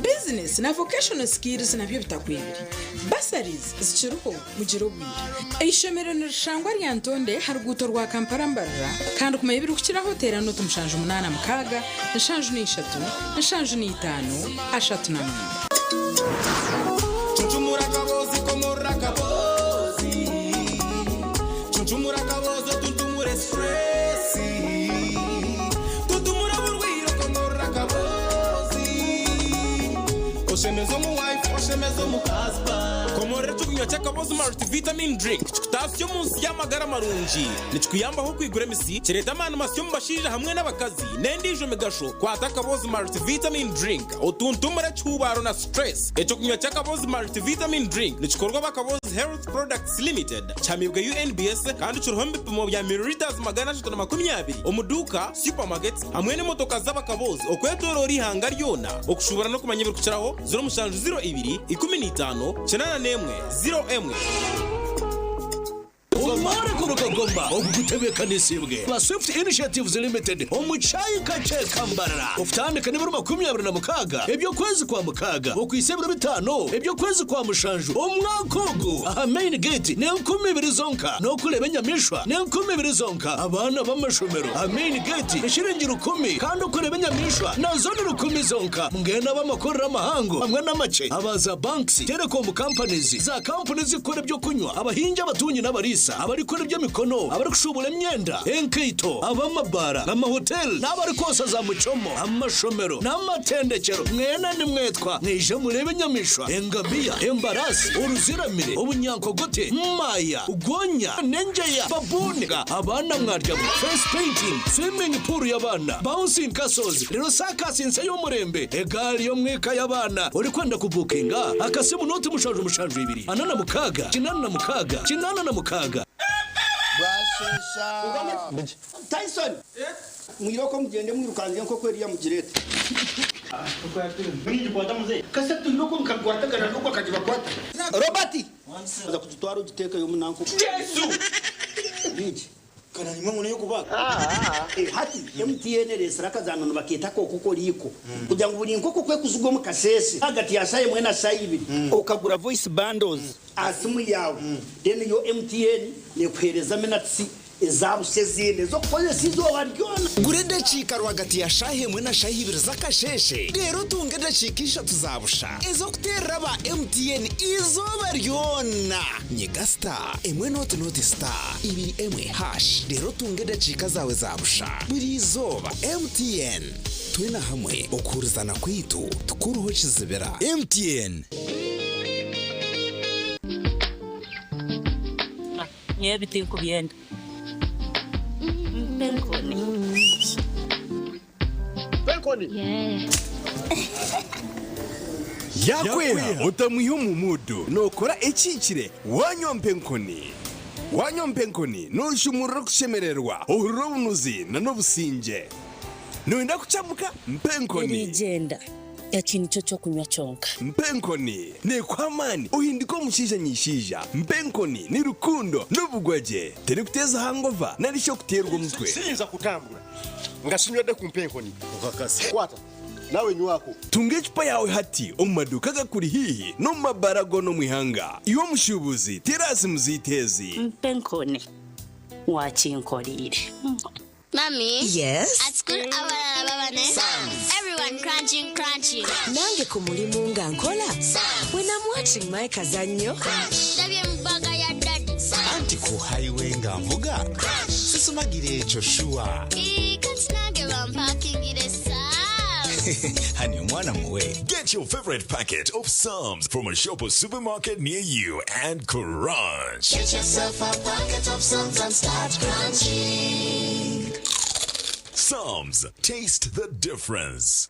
business na vocational skills nabyo bitakwibire. Bursaries zikiriho mugire obwire. Eishomero nirishangwa Lyantonde aha ruguuto rwa Kampala Mbarara kandi kumanya ebirikukiraho teera nooti 76 73 39. Cuncumura akabozi komorora akabozi Cuncumura akabozi otuntumure stress Tuntumura oburwire okomorora akabozi Oshemeza omu wife oshemeza omu husband. Ekyokunywa ky'Akabozi Multivitamin Drink kikutaasya omu nsi y'amagara marungi. Nikikuyambaho okwigura emisi, kireeta amaani masya omu bashaija hamwe n'abakazi, n'endiijo migasho. Kwata Akabozi Multivitamin Drink otuntumure ekihuubaaro na stress. Ekyokunywa ky'Akabozi Multivitamin Drink nikikorwa aba Akabozi Health Products Limited, kihamiibwe UNBS kandi kiriho omu bipimo bya millilitres 320 omu duuka, supermarkets hamwe n'emotoka z'abakabozi okwetoroora eihanga ryona. Okushuubura n'okumanya ebirikukiraho, 0702 15 81 01. Omworeko Rukagoma ogu gutebeekanisiibwe ba Swift Initiatives Limited omu kyayi kakye ka Mbarara okutandika n'ebiro 26 eby'okwezi kwa mukaaga okuhitsya ebiro bitaano eby'okwezi kwa mushanju omwaka ogu aha Main Gate n'enkumi ibiri zonka n'okureeba enyamaishwa n'enkumi ibiri zonka. Abaana b'amashomero aha Main Gate ni shiringi rukumi kandi okureeba enyamaishwa nazo ni rukumi zonka. Mbwenu ab'amakorero amahango hamwe n'amakye, aba za banks, telecom companies, za kampuni ezirikukora eby'okunywa, abahingi, abatungi n'abariisa, abarikukora eby'emikono, abarikushuubura emyenda, enkaito, ab'amabaara, amahoteli n'abarikwosa za muchomo, amashomero n'amatendekyero, mwena nimwetwa mwije mureebe enyamaishwa, engamiya, embaraasi, oruziramire, obunyankogote, maaya, gonya, n'engyeya, baboon, abaana mwaryamu, face painting, swimming pool y'abaana, bouncing castles, reero saakaasi nsya y'omurembe, egaari y'omwika y'abaana. Orikwenda kubuukinga? Akasimu nooti 772 46 86 86. Bwasheesha. Tyson! Mwirooko mugyende mwirukange enkoko eriya mugireete. Kasatu iroko nkakwatagana n'ogwo akagibakwata. Robert! Oza kugitwara ogiteekeyo omu nanka Yesu! Bingi. Hati MTN ereetsire akazaano nibakeeta ak'okokoriiko kugira ngu buri nkoko ku ekuzigwa omu kasheeshe ahagati ya shaaha emwe na shaaha ibiri, okagura voice bundles aha simu yaawe then yo MTN neekuheereza minutes eza busha ezindi ez'okukozesa eizooba ryona. Gura edakiika rwagati ya shaaha emwe na shaaha ibiri z'akasheeshe reero otunge edakiika ishatu za busha ez'okuteerera aba MTN eizooba ryona. Nyiga star emwe nooti nooti star ibiri emwe hash reero otunge edakiika zaawe za busha buri izooba. MTN, twena hamwe okuhurizana kwaitu tikuruho kizibira. MTN. Nyowe ebi tinkubyenda. Mpa enkoni. Mpa enkoni. Yaakweha otamwiha omu muudu. Nookora ekihikire waanywa mpa enkoni. Waanywa mpa enkoni nooshumurura okushemererwa, ohurira obunuzi n'obusingye. Nooyenda kukyamuka? Mpa enkoni. Eriigyenda. Eki nikyo ky'okunywa kyonka. Mpa enkoni neekuha amaani ohindike omushaija nyaishaija. Mpa enkoni ni rukundo n'obugwagye. Terikuteeza hangova nari shi okuteerwa omutwe. Siyinza kutambura nga sinywedde ku mpa enkoni. Okakasa. Kwata, nawe nywako. Tunga ecupa yaawe hati omu maduuka agakuri haihi n'omu mabaara goona omu ihanga. Iwe omushuubuzi, teera aha simu zaitu ezi. Mpa enkoni waakinkoreire. Mummy. Yes? At school abalala baba ne Everyone crunching crunching. Nange ku mulimu nga nkola. When I'm watching my kazannyo. Ndabye mu bag ya daddy. Anti ku highway nga nvuga. Sisumagira ekyo sure. Ii, kati nange bampakingire Psalms. Honey omwana muwe. Get your favorite packet of Psalms from a shop or supermarket near you and crunch. Get yourself a packet of Psalms and start crunching. Psalms, taste the difference.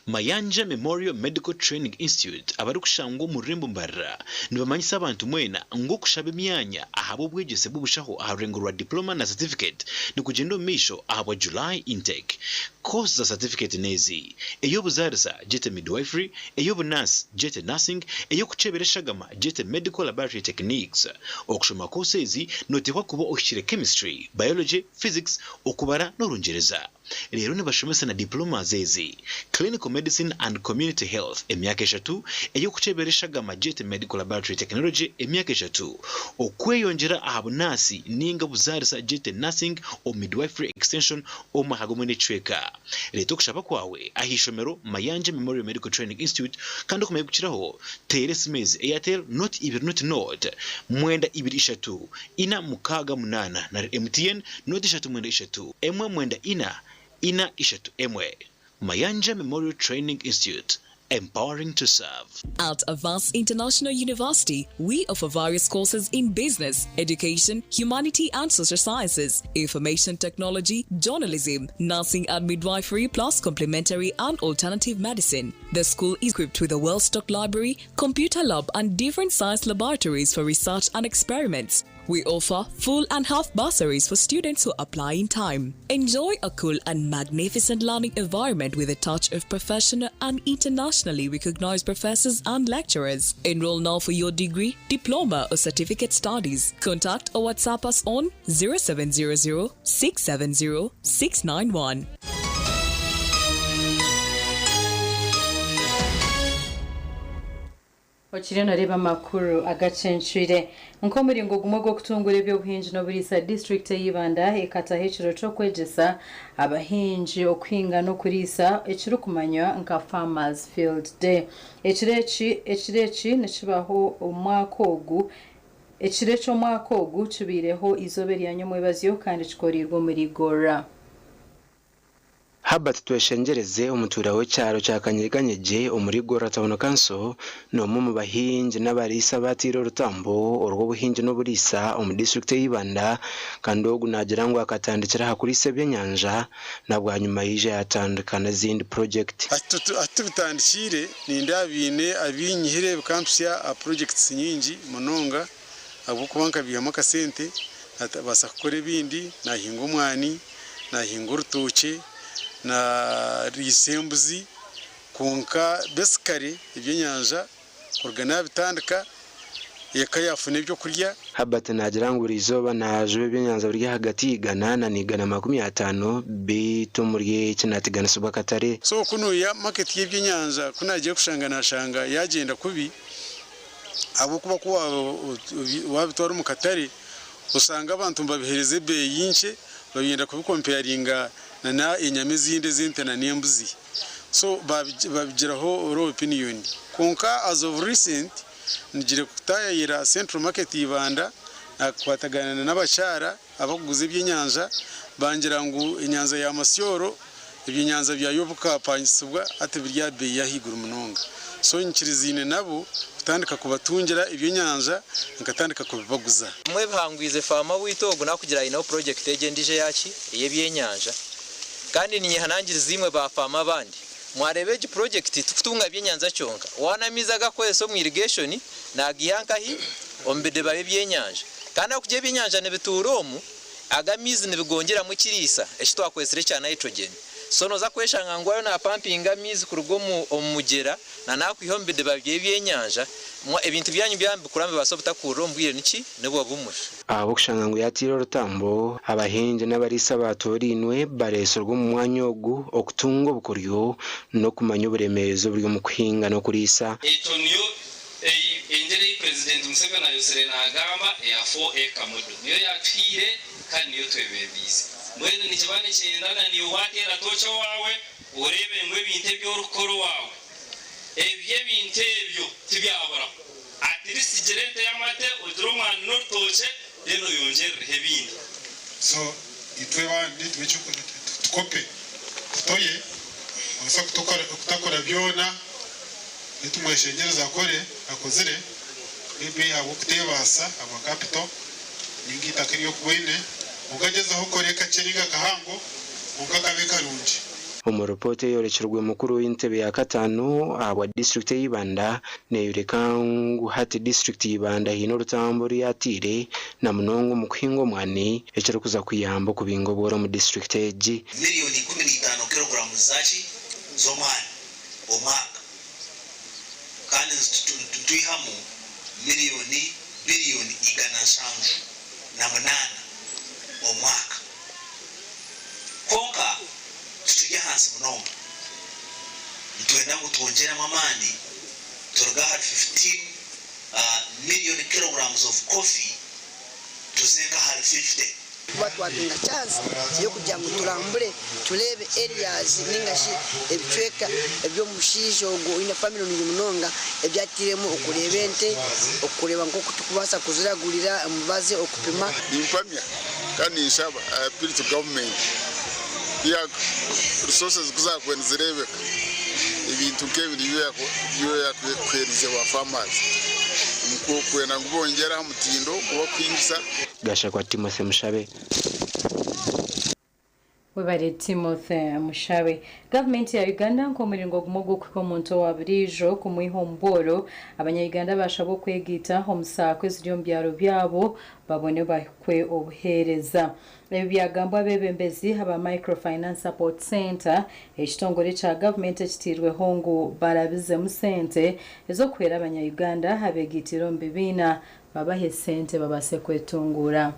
Mayanja Memorial Medical Training Institute abarikushangwa omu rurembo Mbarara nibamanyisa abantu mwena ngu okushaba emyanya ahabw'obwegyese bw'obushaho aha rurengo rwa Diploma na Certificate nikugyenda omu maisho ahabwa July intake. Course za Certificate n'ezi, Ey'obuzaarisa, Gyete Midwifery, Ey'obunaasi, Gyete Nursing, Ey'okukyebera eshagama, Gyete Medical Laboratory Techniques. Okushoma course ezi noteekwa kuba ohikire Chemistry, Biology, Physics, Okubara n'Orungyereza. Reero nibashomesa na diplomas ezi, Clinical Medicine and Community Health, emyaka eshatu, ey'okukyebera eshagama, Gyete Medical Laboratory Technology, emyaka eshatu, okweyongyera aha bunaasi ninga obuzaarisa, Gyete Nursing or Midwifery Extension, omu maka g'omwe n'ekicweka. Reeta okushaba kwawe aha ishomero Mayanja Memorial Medical Training Institute kandi okumanya ebirikukiraho teera esimu ezi, Airtel noti ibiri noti noti mwenda ibiri ishatu ina mukaaga munaana nari MTN noti ishatu mwenda ishatu emwe mwenda ina ina ishatu emwe. Mayanja Memorial Training Institute. Empowering to serve. At Avance International University, we offer various courses in business, education, humanity and social sciences, information technology, journalism, nursing and midwifery, plus complementary and alternative medicine. The school is equipped with a well-stocked library, computer lab, and different science laboratories for research and experiments. We offer full and half bursaries for students who apply in time. Enjoy a cool and magnificent learning environment with a touch of professional and internationally recognized professors and lecturers. Enroll now for your degree, diploma, or certificate studies. Contact or WhatsApp us on 0700 670 691. Okiriyo noreeba amakuru agacencwire. Nk'omuringo gumwe gw'okutungura eby'obuhingi n'oburiisa, disiturikiti eya Ibanda ekataho ekiro ky'okwegyesa abahingi okuhinga n'okuriisa ekirikumanywa nka Farmers Field Day. Ekiro eki ekiro eki nikibaho omwaka ogu Ekiro eky'omwaka ogu kibaireho eizooba erya nyomwebazyo kandi kikoreirwe omuri Gora. Herbert Tweshengyereze omutuura w'ekyaro kya Kanyeganyegye omuri Igorora Town Council n'omwe omu bahingi n'abariisa abateire orutambo orw'obuhingi n'oburiisa omu disiturikiti eya Ibanda kandi ogu naagira ngu akatandikira aha kuriisa ebyenyanja na bwanyima yaija yatandika n'ezindi purogyekiti. Ahu tubitandikiire nindeeba baine abinyihire bikampitsya aha projects nyingi munonga ahabw'okuba nkabiihamu akasente Naabaasa kukora ebindi, naahinga omwani, naahinga orutookye, naariisa embuzi, kwonka basically ebyenyanja kuruga naabitandika eka yaafuna ebyokurya. Herbert naagira ngu buri izooba naajuba ebyenyanja biri ahagati y'eigana na n'eigana 50 beitu omuri eki nateganisibwa akatare. So kunuya market y'ebyenyanja ku naagiye kushanga naashanga yaagyenda kubi ahabw'okuba ku waabitwara omu katare Osanga abantu nibabihereza ebeeyi nkye babyenda kubikompeyaringa na enyama ezindi ez'ente na n'embuzi so babigiraho low opinion. Kwonka as of recent nigire kutayayira Central Market Ibanda nakwatagana n'abakyara abakuguza ebyenyanja bangira ngu enyanza ya Masyoro Ebyenyanja byayo bikapangisibwa hati biri aha beeyi y'ahaiguru munonga. So nyikirizaine nabo kutandika kubatungira ebyenyanja nkatandika kubibaguza. Bimwe ebihangwize faama waitu ogu nakugira aineho purojekiti egi endiijo eyaki? Ey'ebyenyanja. Kandi ninyehanangiriza imwe ba faama abandi, mwareeba egi purojekiti tikutunga byenyanja kyonka, waana amaizi agakukozesa omu irigeshoni nagiiha nkahi? Omu bidiba by'ebyenyanja. Kandi ahakugira ebyenyanja nibituura omu, Aga amaizi nibigongyeramu ekiriisa eki twakozesire ekya nitrogen. So noza kweshanga ngu ayo napampinga amaizi kuruga omu omu mugyera na nakwiha omu bidiba by'ebyenyanja, mwa ebintu byanyu byaba nibikura nibibaasa obutakurira omu bwire niki? Nibwo bumwe. Ahabw'okushanga ngu yaateire orutambo, abahingi n'abariisa abaatoorainwe bareetsirwe omu mwanya ogu okutunga obukoryo n'okumanya oburemeezi oburi omu kuhinga n'okuriisa. Ekyo niyo Engyeri ei Purezidenti Museveni ayotsire naagamba eya 4A Model niyo yaatuhaire kandi niyo twebembiize. Mbwenu nikiba nikyenda na naiwe waateera tooci owaawe oreebe ngu ebintu ebi orikukora owaawe ebyo ebintu ebyo tibyaburaho. At least gira ente y'amate, ogire omwani n'orutookye then oyongyerereho ebindi. So itwe abandi tube tukope tutoye obaasa kutakora byona. Nitumweshengyereza akore akozire maybe ahabw'okuteebaasa ahabwa capital ninga eitaka eri orikuba oine kwonka gyezaho okore kakye ninga kahango kwonka kabe karungi. Omu ripoota eyorekirwe mukuru w'entebe ya kataano ahabwa disiturikiti ya Ibanda neyoreka ngu hati disiturikiti ya Ibanda haine orutambu oru yateire na munonga omu kuhinga omwani ekirikuza kuyamba okubinga obworo omu disiturikiti egi. Miriyoni 15 kiloguramu zaki z'omwani omwaka kandi nitwihamu miriyoni biriyoni 178 omwaka. Kwonka tukiri ahansi munonga. Nitwenda ngu twongyeremu amaani turuge ahari 15 million kilograms of coffee tuze nk'ahari 50. Kuba twatunga chance y'okugira ngu turambure tureebe areas ninga shi ebicweka eby'omushaija ogwo oine family nungi munonga ebi atairemu okureeba ente, okureeba nk'oku turikubaasa kuziragurira emibazi, okupima. Nimpamya kandi ninshaba, I appeal to government, ya resources ku zakubaire nizireebeka. Ebintu nk'ebi nibyo yakuherize ba farmers omu kwenda ngu bongyere aha mutindo gw'okuhingisa. Gashakwa Timothy Mushabe. Webare Timothy Mushabe. Gavumenti ya Uganda nk'omuringo gumwe ogw'okuhika omuntu owa buriijo kumwiha omu bworo, abanya-Uganda baashabwa okwegaita omu saako eziri omu byaro byabo babone bahikwe obuheereza. Ebi byagambwa abeebembezi aba Micro Finance Support Centre, ekitongore ekya gavumenti ekiteirweho ngu barabizemu sente ez'okuhwera abanya-Uganda abeegaitiire omu bibiina babahe sente babaase kwetunguura.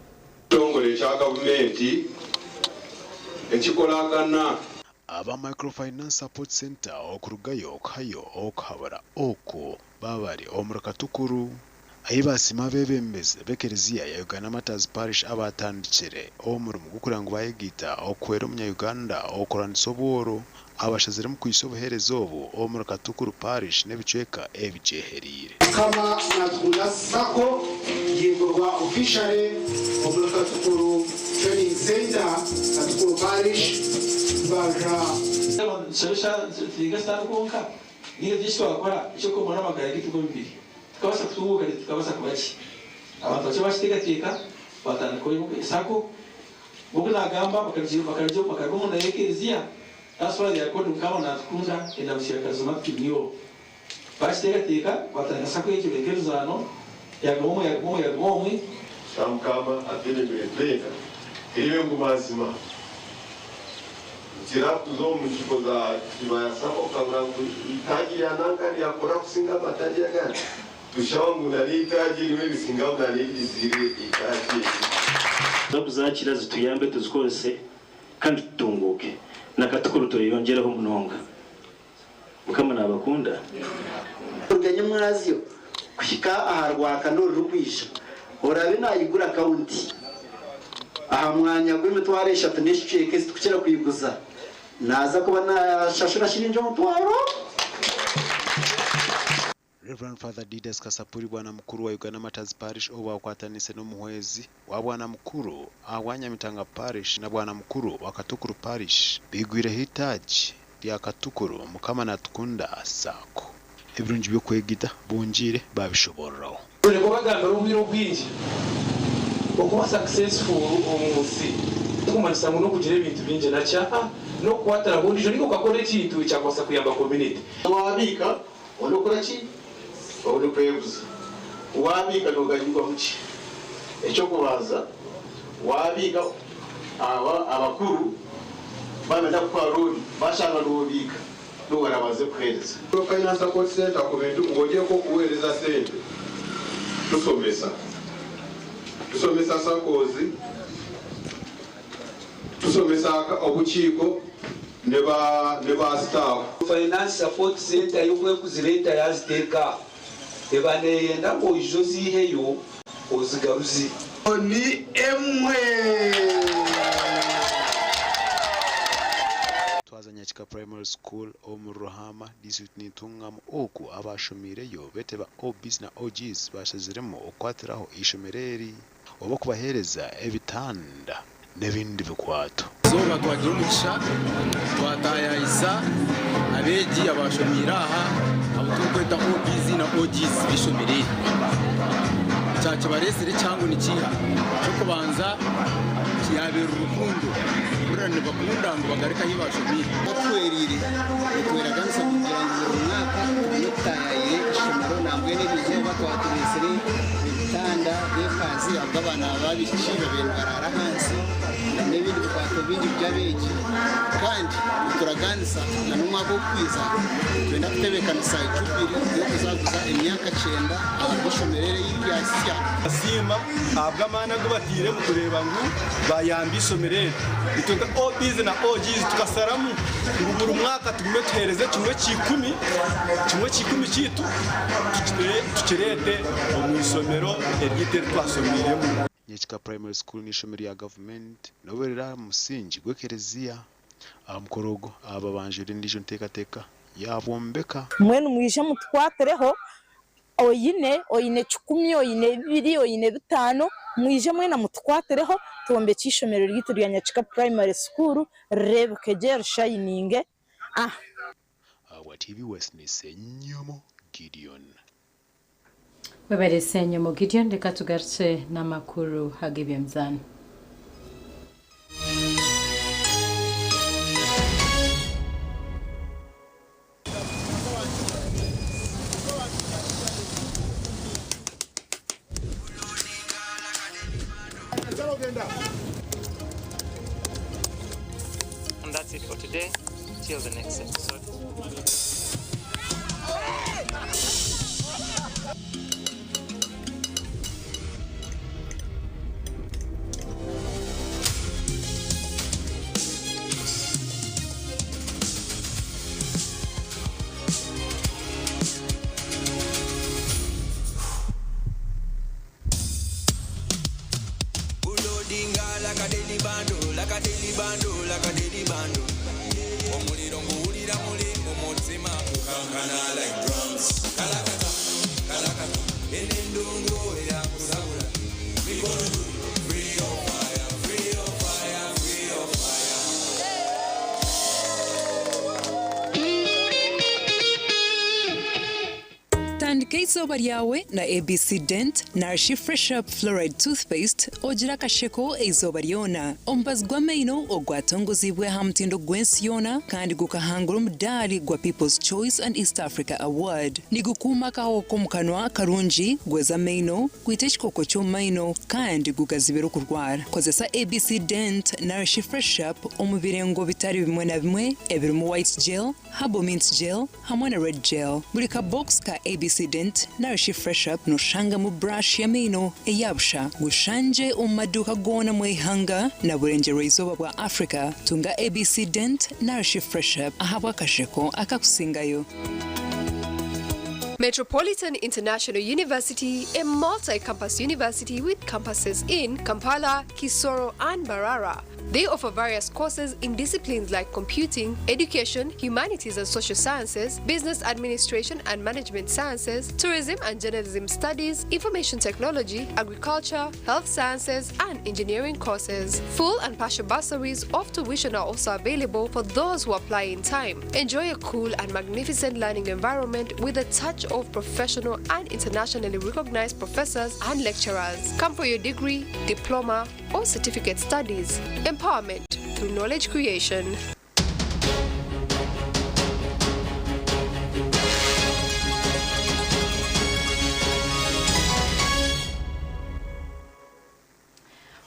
Ekitongore ekya gavumenti ekikoragana. Aba Micro Finance Support Centre okurugayo okuhayo okuhabura oku baaba bari omuri Katukuru ahi basiima abeebembezi b'ekereziya ya Uganda Martyrs Parish abaatandikire omurimo gw'okureba ngu bayegaita okuhwera omunya-Uganda okurwanisa obworo abashaziremu kuhitsya obuheereza obu omuri Katukuru Parish n'ebicweka ebigyehereire. Mukama Natukunda Sacco yigurwa officially omuri Katukuru Training Centre, Katukuru Parish, Mbarara. Tushabe eshaaha turi nka sitaani kwonka ninga tugire eki twakora eky'okwomora amagara gaitu g'omubiri tukabaasa kutunguuka reero tukabaasa kuba gye. Abantu bakye baakiteekateeka baatandikaho sacco. Nk'oku naagamba bakaruga omunda y'ekereziya that's why they are called Mukama Natukunda Endamutsyo ya Charismatic Renewal. Baakiteekateeka baatandika sacco egyo enkeruzaano yaaguma omwe yaaguma omwe yaaguma omwe. Ka Mukama atwebembere twena eribe ngu mazima nkira kuza omu nkiiko za Kibaya Sacco okabura ngu itaagi rya nanka ryakora kusinga amataagi agandi tushaba ngu nari itaagi rimwe risingaho nari rizire itaagi eri. Tuza kuzaakira zituyambe tuzikozese kandi tutunguuke. Na Katukuru tweyongyereho munonga. Mukama nabakunda. Kuruga nyomwazyo kuhika aha Rwakana orurikwija, oraabe naayigura akawunti aha mwanya gw'emitwaro eshatu n'ekicweka ezi turikukira kwiguza, naaza kuba naashashura shiringi omutwaro. Rev. Father Didas Kasapuri Bwana Mukuru wa Uganda Martyrs Parish obu akwatanise n'omuhwezi wa Bwana Mukuru ahabwa Nyamitanga Parish na Bwana Mukuru wa Katukuru Parish baigwireho eitaagi rya Katukuru Mukama Natukunda Sacco. Ebirungi by'okwegita bongiire baabishoboororaho. Kureka obagambire obwire obwingi, okuba successful omu nsi tikumanyisa ngu n'okugira ebintu bingi nakyo aa n'okukwatiraho ondiijo ninga okakora ekintu ekyakubaasa kuyamba community. Waabiika obone kukora ki? Obone kweguza. Waabiika nooganyirwamu ki? Eky'okubanza, waabiika aba abakuru baabenda kukuha looni baashanga noobiika, nibo baraabanze kukuheereza. Finance Support Centre ku bintu ng'ogyeko okuweereza sente, tusomesa. Tusomesa SACCOs, tusomesa obukiiko ne ba ne ba staff. Finance Support Centre yo ku ekuzireeta yaaziteeka aho, eba neeyenda ngu oije oziiheyo ozigaruze. Ni emwe. Twaza Nyakika Primary School omuri Ruhaama, disiturikiti Ntungamo oku abaashomiireyo beete ba OBs na OGs baashaziremu okukwatiraho eishomero eri oba kubaheereza ebitanda n'ebindi bikwato. Eizooba twagira omugisha twataayaayisa abeegi abaashomeire aha abu turikweta OBs na OGs b'eishomero eri. Ekyakibareetsire ekihango nikiiha? Eky'okubanza yaabeera rukundo kuhurira nibakunda ngu bagaruke ahu baashomeire. Batuhwereire nitweraganisa kugira ngu buri mwaka tugume tutaayaayire eishomero nambwenu eri izooba twatureetsire ebitanda by'efazi ahabw'abaana b'abaishiki babaire nibaraara ahansi n'ebindi bikwato bingi by'abeegi kandi nituraganisa na n'omwaka ogurikwija nitwenda kutebeekanisa jubili y'okuzaguza emyaka kyenda ahabw'eishomero eri eryasya. Nibasiima ahabw'amaani agu batairemu kureeba ngu baayamba eishomero eri. Itwe nka OBs na OGs tukasaramu ngu buri mwaka tugume tuheereze kimwe kya ikumi, kimwe kya ikumi kyaitu tukireete omu ishomero eryaitu eri twashomeiremu. Nyekika Primary School n'eishomero rya gavumenti n'obu riri aha musingi gw'ekereziya. Aha mukoro ogu, aba babanjwire endiijo nteekateeka yaabombeka. Mbwenu mwije mutukwatireho, oine, oine kikumi, oine bibiri, oine bitaano, mwije mwena mutukwatireho twombekye eishomero ryaitu rya Nyakika Primary School rireebeke gye rishayininge. Ah. Ahabwa TV West ni Ssenyomo Gideon. Webare Ssenyomo Gideon, reka tugarukye n'amakuru ag'eby'emizaano. And that's it for today. Till the next episode. Loadinga like a daily bando, like a daily bando, like a daily bando. Omuliro nguwulira muli mu mutima gukankana like drums. Kalakata, kalakata, eno endongo eyakusabula. Mikono juu, free your fire, free your fire, free your fire. Tandika eizooba ryawe na ABC Dent narishi Fresh Up Fluoride Toothpaste ogire akasheko eizooba ryona. Omubazi gw'amaino ogwatongozibwe aha mutindo gw'ensi yoona kandi gukahangura omudaari gwa People's Choice and East Africa Award. Nigukuuma akahoho k'omu kanwa karungi, gweza amaino, gwita ekikooko ky'omu maino kandi gugazibira okurwara. Kozesa ABC Dent narishi Fresh Up omu birengo bitari bimwe na bimwe ebirimu White Gel, Herbal Mint Gel hamwe na Red Gel. Buri kabokisi ka ABC Dent narishi Fresh Up noshangamu brush y'amaino eyabusha. Gushanje omu maduuka goona mu ihanga na burengyerwa-izooba bwa Africa. Tunga ABC Dent narishi Fresh Up ahabw'akasheko akakusingayo. Metropolitan International University, a multi-campus university with campuses in Kampala, Kisoro, and Mbarara. They offer various courses in disciplines like computing, education, humanities and social sciences, business administration and management sciences, tourism and journalism studies, information technology, agriculture, health sciences, and engineering courses. Full and partial bursaries of tuition are also available for those who apply in time. Enjoy a cool and magnificent learning environment with a touch of professional and internationally recognized professors and lecturers. Come for your degree, diploma, or certificate studies. Empowerment through knowledge creation.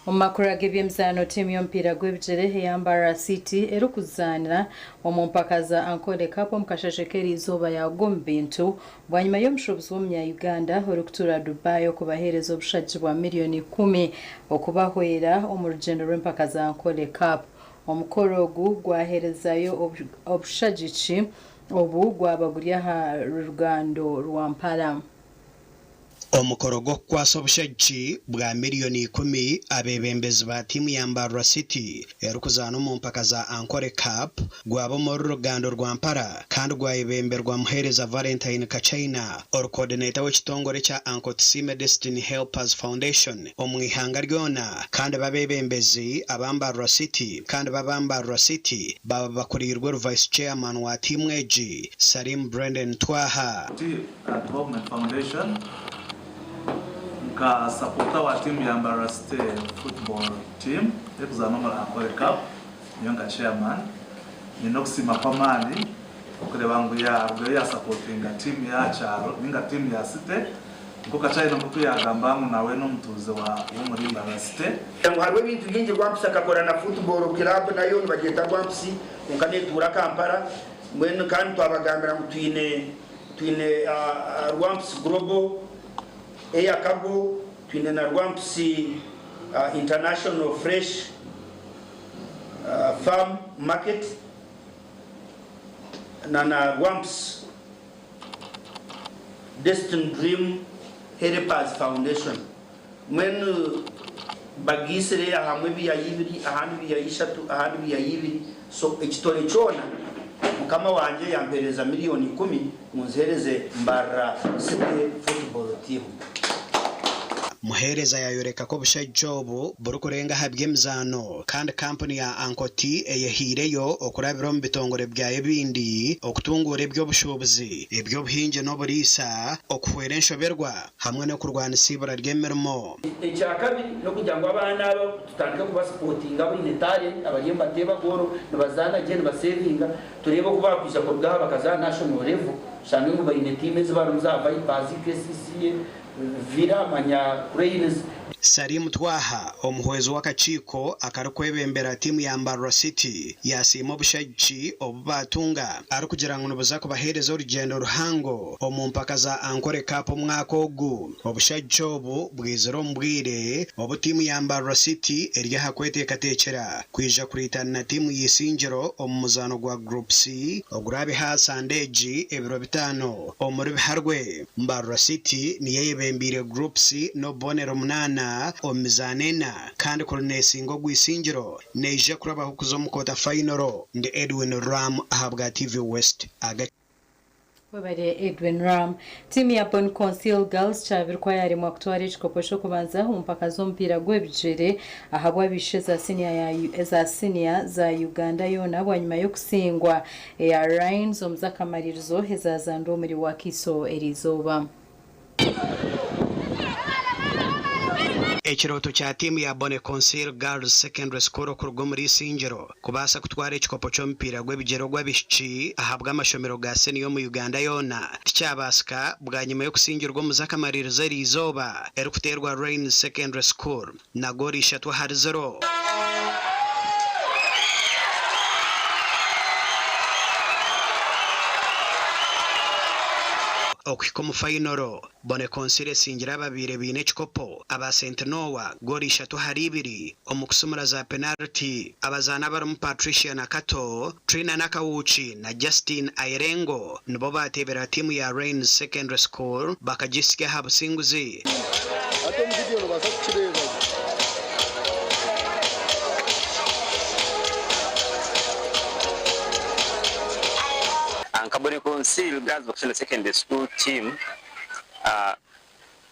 Omu makuru ag'eby'emizaano tiimu y'omupiira gw'ebigyere eya Mbarara City erikuzaanira omu mpaka za Ankole Cup omu kasheshe k'eriizooba yaagwa omu bintu bwanyima y'omushuubuzi w'omunya-Uganda orikutuura Dubai okubaheereza obushagi bwa miriyoni 10 okubahwera omu rugyendo rw'empaka za Ankole Cup. Omukoro ogu gwaheerezayo obushagiki obu gwaba guri aha rugando rwa Mpala. Omukoro gw'okukwasa obushagiki bwa miriyoni 10 abeebembezi ba tiimu ya Mbarara City erikuzaana omu mpaka za Ankole Cup gwaba omuri rugando rwa Mpala kandi gwayebemberwa Muheereza Valentine Kachaina orukodineeta w'ekitongore kya Ankotisime Destiny Helpers Foundation omu ihanga ryona kandi b'abeebembezi aba Mbarara City kandi b'aba Mbarara City baba bakuriirwe ru Vice Chairman wa tiimu egi Salim Brenden Twaha. Development Foundation nka supporter wa timu ya Mbarara City Football Team ekuzaana omuri Ankole Cup niyo nka chairman nyine okusiima kw'amaani okureeba ngu yarugayo yasapotinga tiimu ya kyaro ninga tiimu ya City nkoku China nkoku yagamba ngu nawe n'omutuuze wa w'omuri Mbarara City. Ngu hariho ebintu bingi Rwampisi akakora na football club nayo nibagyeta Rwampisi kwonka netuura Kampala mbwenu kandi twabagambira ngu twine twine Rwampisi Global Air Cargo twine na Rwampisi International Fresh Farm Market na Rwampisi Destin Dream Helpers Foundation mbwenu bagiisire ahamwe ebiyayi ibiri ahandi ebiyayi ishatu ahandi ebiyayi ibiri so ekitore kyona mukama wangye yampereza miliyoni 10 ngu nzihereze Mbarara City Football Team. Muheereza yaayoreka ku obushagiki obu burikurenga aha by'emizaano kandi kampuni ya Ankoti eyehaireyo okurabira omu bitongore byayo ebindi okutunguura eby'obushuubuzi, eby'obuhingi n'oburiisa, okuhwera enshoberwa hamwe n'okurwanisa eibura ry'emirimo. Ekyakabiri n'okugira ngu abaana aba tutandike kubasipotinga abaine talent abariyo nibateeba goolo, nibazaana gye, nibasevinga tureebe oku baakwija kuruga aha bakaza aha national level oshange ngu baine tiimu ezi barimu za Vipers, KCCA, Villa manya Cranes. Salim Twaha, omuhwezi w'akakiiko akarikwebembera tiimu ya Mbarara City yaasiima obushagiki obu baatunga arikugira ngu nibuza kubaheereza orugyendo ruhango omu mpaka za Ankole Cup omwaka ogu. Obushagiki obu bwizire omu bwire obu tiimu ya Mbarara City eri aha kweteekateekyera kwija kuriitana na tiimu ya Isingiro omu muzaano gwa Group C oguraabeho aha Sande egi ebiro bitaano omuri Biharwe. Mbarara City niyo eyebembeire Group C n'obubonero munaana omu mizaano ena kandi kuri neesinga ogwa Isingiro neija kurabaho kuza omu kwota fayinoro. Ndi Edwin Ram ahabwa TV West. Webare Edwin Ram. Tiimu ya Bon Consil Girls kyabirikwa yaremwa kutwara ekikopo ky'okubanza omu mpaka z'omupiira gw'ebigyere ahabw'abaishiki eza siniya za Uganda yoona bwanyima y'okusingwa eya Rhines omu z'akamaririzo ezaazandwa omuri Wakiso eriizooba. Ekirooto kya tiimu ya Bone Consil Girls Secondary School okuruga omuri Isingiro kubaasa kutwara ekikopo ky'omupiira gw'ebigyere ogw'abaishiki ahabw'amashomero ga siniya omu Uganda yoona tikyabaasika bwanyima y'okusingirwa omu z'akamaririzo eriizooba erikuteerwa Rains Secondary School na goolo ishatu ahari ziro. Okuhika omu fayinoro, Bone Consil esingire ababaire baine ekikopo aba Saint Noah goolo ishatu ahari ibiri omu kusumura za penariti. Abazaani abarimu Patricia Nakato, Trina Nakawuki na Justine Ayerengo nibo baateebera tiimu ya Rains Secondary School bakagisya aha businguzi. Hati omu vidiyo noobaasa kukireeba gye. Nka Bone Consil Girls Vocational Secondary School team,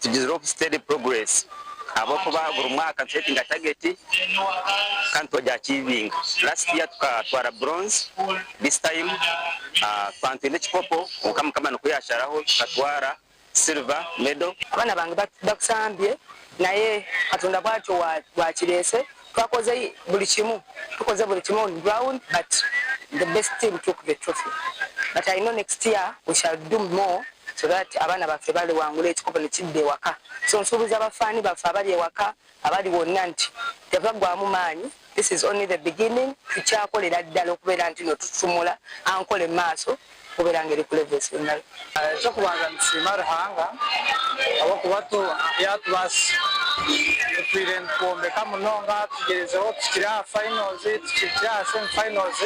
Tugizire obu steady progress ahabw'okuba buri mwaka nitusetinga target kandi twagiachievinga. Last year tukatwara bronze, this time twaba nitwenda ekikopo kwonka Mukama nikwo yasharaho tukatwara silver medal. Abaana bange bakusambye naye Katonda bwatyo bwakireese twakoze buli kimu tukoze buli kimu on ground but the best team took the trophy but I know next year we shall do more so that abaana baffe baliwangula ekikopo nekidda ewaka so nsuubiza ba fan baffe abali ewaka abali wonna nti tebaggwamu maanyi this is only the beginning tukyakolera ddala okubeera ntino tutumula Ankole mu maaso okubeera nga eri ku level esembayo. Eky'okubanza nitusiima Ruhanga ahabw'okuba yaatubaasisa. Tutwire nitwombeka munonga tugyerezeho tuhikire aha finals, tuhikire aha semi finals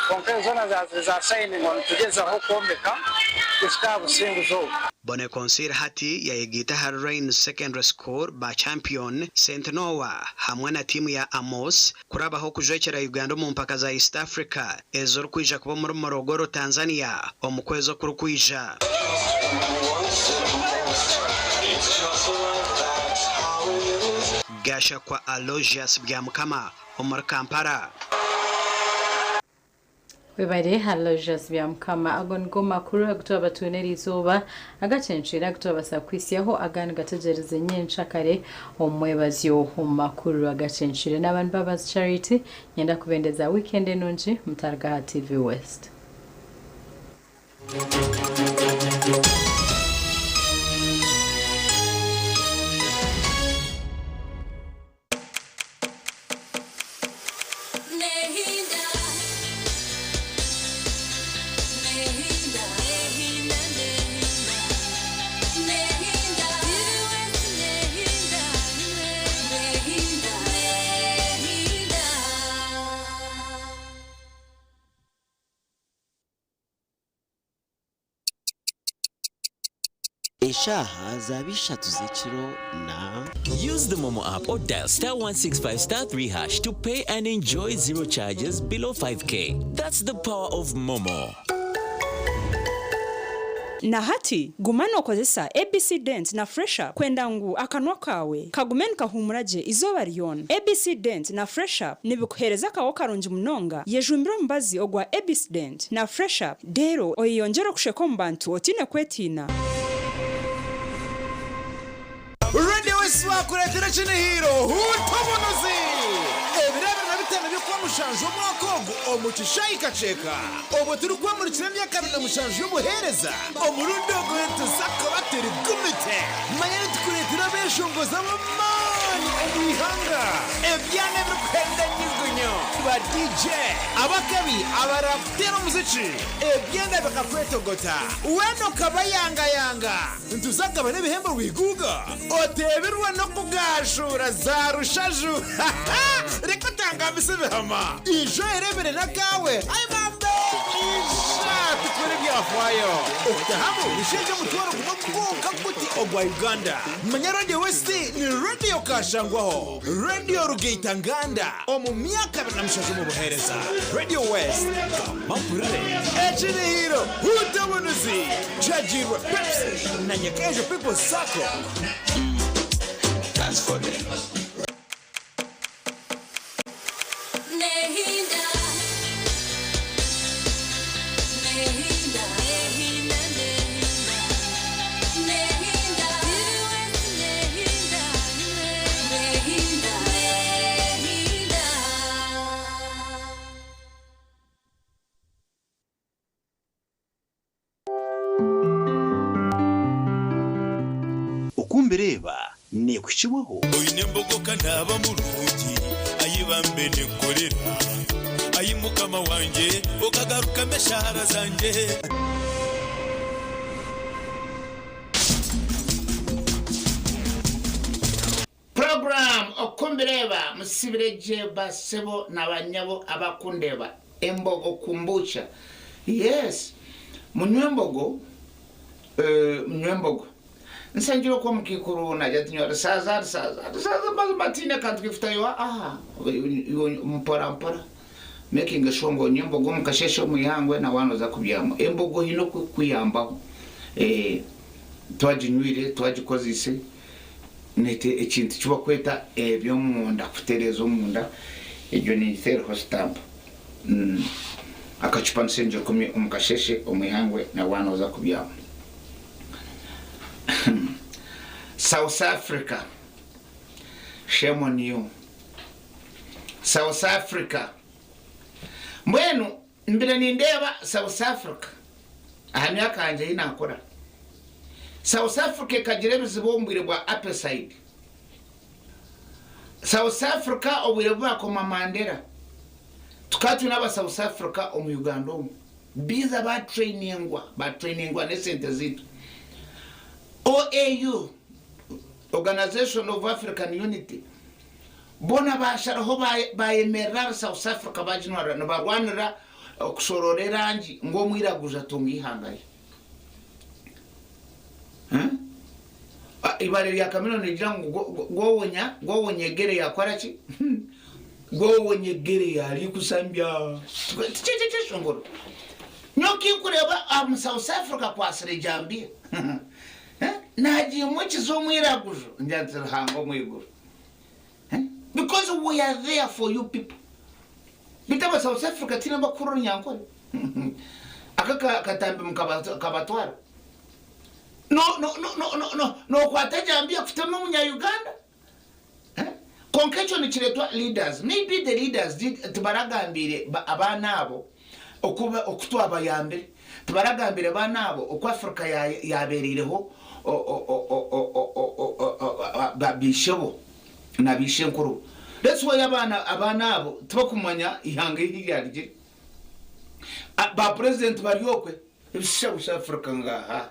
kwonka ezo zoona zaaba ziri za sayini ngu nitugyezaho kwombeka kuhika aha businguzi obu. Bone Consil hati yayegaita ahari Rains Secondary School ba champion Saint Noah hamwe na tiimu ya Amos kurabaho okujwekyera Uganda omu mpaka za East Africa ezirikwija kuba omuri Morogoro, Tanzania omu kwezi okurikwija. Gashakwa Aloysius Byamukama omuri Kampala. Webare Aloysius Byamukama. Ago nigo makuru agu twaba twine eriizooba agacencwire agu twabasa kuhitsyaho agandi gategyereze nyenkyakare omu mwebazyo omu makuru agacencwire. Naaba ni Mbabazi Charity, nyenda kubendeza weekend enungi mutaruga aha TV West. Eshaaha zaaba ishatu z'ekiro na. Use the Momo app or dial star 165 star 3 hash to pay and enjoy zero charges below 5k. That's the power of Momo. Na hati, guma nookozesa ABC Dent na Fresh Up kwenda ngu akanwa kaawe kagume nikahuumura gye eizooba ryona. ABC Dent na Fresh Up nibikuheereza akaho karungi munonga. Yejumbire omubazi ogwa ABC Dent na Fresh Up reero oyeyongyere okusheka omu bantu otaine kwetiina. Radio West bakureetera ekinihiiro Huuta Obunuzi! Ebiro 25 by'Okwamushanju omwaka ogu omu kishaayi Kakyeka obwo turikwemurikira emyaka 27 y'obuheereza, omurundi ogu nituza kuba turi gumite! Manya nitukureetera abeeshongozi ab'amaani omu ihanga, ebyana ebirikuhenda enyugunyu, ba DJ abakabi abarakuteera omuziki, ebyanda bikakwetogota weena okabayangayanga! Nituza kugabana ebihembo rwiguuga oteebirwe n'okugaashuura za rushaju. Reka otangambise ebihama. Ija oyereebere n'akaawe. Ai bambe! Ija tukore ebyafaayo. Okutahamu nishenje omutwaro gumwe gwonka guti ogwa Uganda. Manya Radio West ni Radio Kashangwaho, Radio Rugaita Nganda omu myaka 27 omu buheereza. Radio West, gamba mpurire. Ekirihiro, Huuta Obunuzi! Kyagiirwe Pepsi na Nyakaijo People's Sacco. Dance for them. Oku mbireeba neekuhikibwaho. Oine embogo ka naaba murungi, Ai bambe ninkukorera, Ai Mukama wangye, okagarukamu eshaara zangye. Program Okumbireeba Musibire gye ba sebo na ba nyabo abakundeeba Embogo Kombucha Yes munywe embogo eh munywe embogo Nsangire okwo omukaikuru nagya ati nyowe risaaza risaaza risaaza mazima tihaine kantu kifutayo aa iwe mpora mpora making sure ngu onywa embogo omu kasheeshe omu ihangwe na waaba nooza kubyama. Embogo haine oku ekukuyambaho eh twaginywire twagikozeise. Nete ekintu eki bakweta eby'omunda kutereeza omunda egyo ningiteeraho sitampu. Akacupa nishiringi rukumi omu kasheeshe omu ihangwe na waaba nooza kubyama. South Africa shame on you. South Africa mbwenu Mbire nindeeba South Africa aha myaka yangye ei naakora. South Africa ekagira ebizibu omu bwire bwa Apartheid. South Africa obwire bu baakoma Mandela, tukaba twine aba South Africa omu Uganda omu biiza baatrainingwa, baatrainingwa n'esente zaitu. OAU, Organisation of African Unity, Boona baasharaho baayemerera ahari South Africa baaginwarira nibarwanira okushoroora erangi ngu omwiraguju atunge eihanga rye. Eibare rya Chameleone nirigira ngu gwowonya gwowonya egere yakora ki? Gwowonya egere yarikusambya. Tikyo ekyo ekyeshongoro. Nyowe kinkureeba omu South Africa akwatsire ejambiya naagimukiza omwiraguju ngira nti Ruhanga omu iguru. Because we are there for you people. Beitu aba South Africa tihaine abakuhurira orunyankore? Aka akatambi mukabatwara. No no no no no no nokwata ejambiya kutema omunya Uganda? Kwonka ekyo nikiretwa leaders. Maybe the leaders did tibaragambiire abaana abo oku oku twabayambire. Tibaragambiire abaana abo oku Africa yabereireho baishebo na baishenkurubo. That's why abaana abaana abo tibakumanya ihanga ahu ryarugire. Ba president bari okwe ebishushani busha Africa ngaha.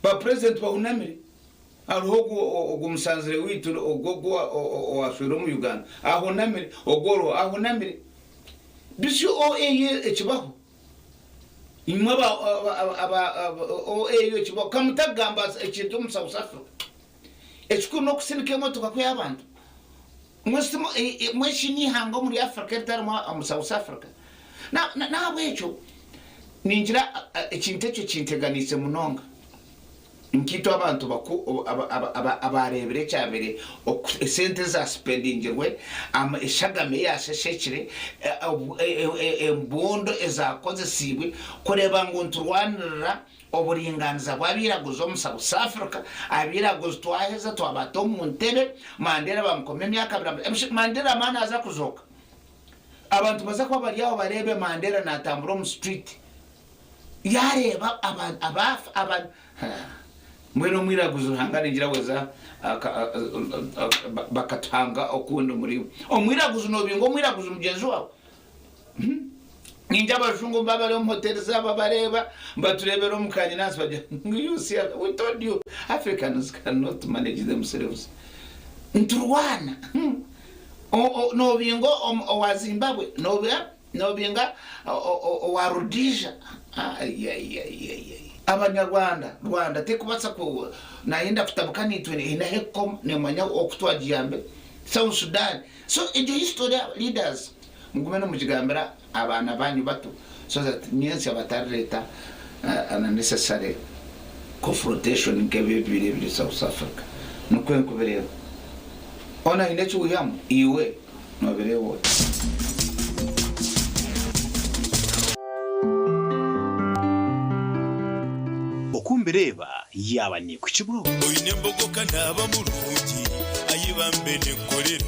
Ba president bahunamire. Hariho ogwo ogwo musanzire waitu ogwo ogwo owashwire omu Uganda ahunamire, ogwo oriho ahunamire. Bisi OAU ekibaho? Imwe aba aba OAU ekibaho? Ka mutagamba ekintu omu South Africa. Ekikuru n'okusindika emotoka kwiha abantu. Mbwenu shi n'eihanga omuri Africa eritarimu omu South Africa? N'ahabw'ekyo ningira ekintu ekyo kinteganiise munonga. Nkaitwe abantu abaareebire ekyabaire, oku esente ezaasipendingirwe, eshagama eyaasheshekire, embundu ezaakozesiibwe kureeba ngu niturwanirira oburingaaniza bw'abairaguzi omu South Africa. Abairaguzi twaheza twabata omu ntebe, Mandela bamukoma emyaka abiri, Mandela amaani aza kuzooka. Abantu baza kuba bari aho bareebe Mandela naatambura omu street. Yaareeba abaafa aba mbwenu omwiraguzi Ruhanga ningira weza bakatuhanga okundi omuri omwiraguzi nobinga omwiraguzi mugyenzi waawe Ningira abajungu baba bari omu hoteli zaabo bareeba batureebera omu kanyinaasi bagira ngu you see we told you Africans cannot manage themselves niturwana nobinga owa Zimbabwe Nobinga owa Rhodesia Abanyarwanda Rwanda tekubatsa ku nayenda kutabuka nitwe eine ahekukoma nemanya oku twagiyambire South Sudan so egyo history leaders mugume nimugigambira abaana banyu bato so that nyentsya batarireta unnecessary confrontation nk'ebi ebibaire ebiri South Africa nikwo nkubireeba. Hoona haine eki wihamu? Iwe Nobireeba ota? Oku mbireeba yaaba neekukibwaho. Oine embogo ka naaba murungi, ai bambe nenkorera,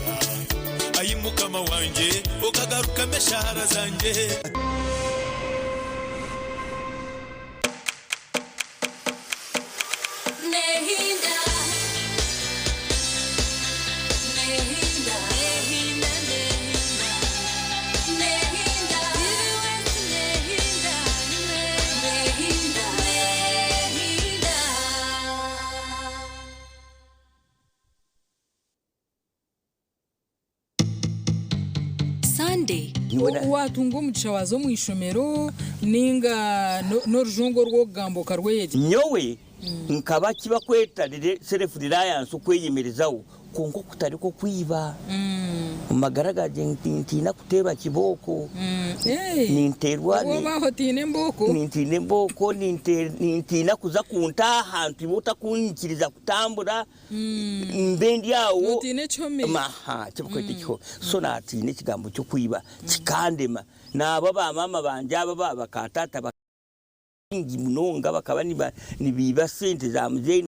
Ai Mukama wangye, okagarukamu eshaara zangye. Sunday. Waatunga omugisha waaza omu ishomero nainga n'orujungu oru orikugamba okarweyegyesa? Nyowe nkaba kibakweta self reliance okweyemerezaho kwonka okutari kw'okwiba. Omu magara gangye nintiina kuteerwa kibooko, ninteerwa nintiina embooko, nintiina kuza kuntaaha ahantu iwe otakunyikiriza kutambura. Mbe ndi awo Notiina ekihome? Aha, eki barikweta ekihome. So naatiina ekigambo ky'okwiba kikandema. Naabo ba maama bangye abo aba ba taata baingi munonga bakaba nibiiba sente za muzeeyi.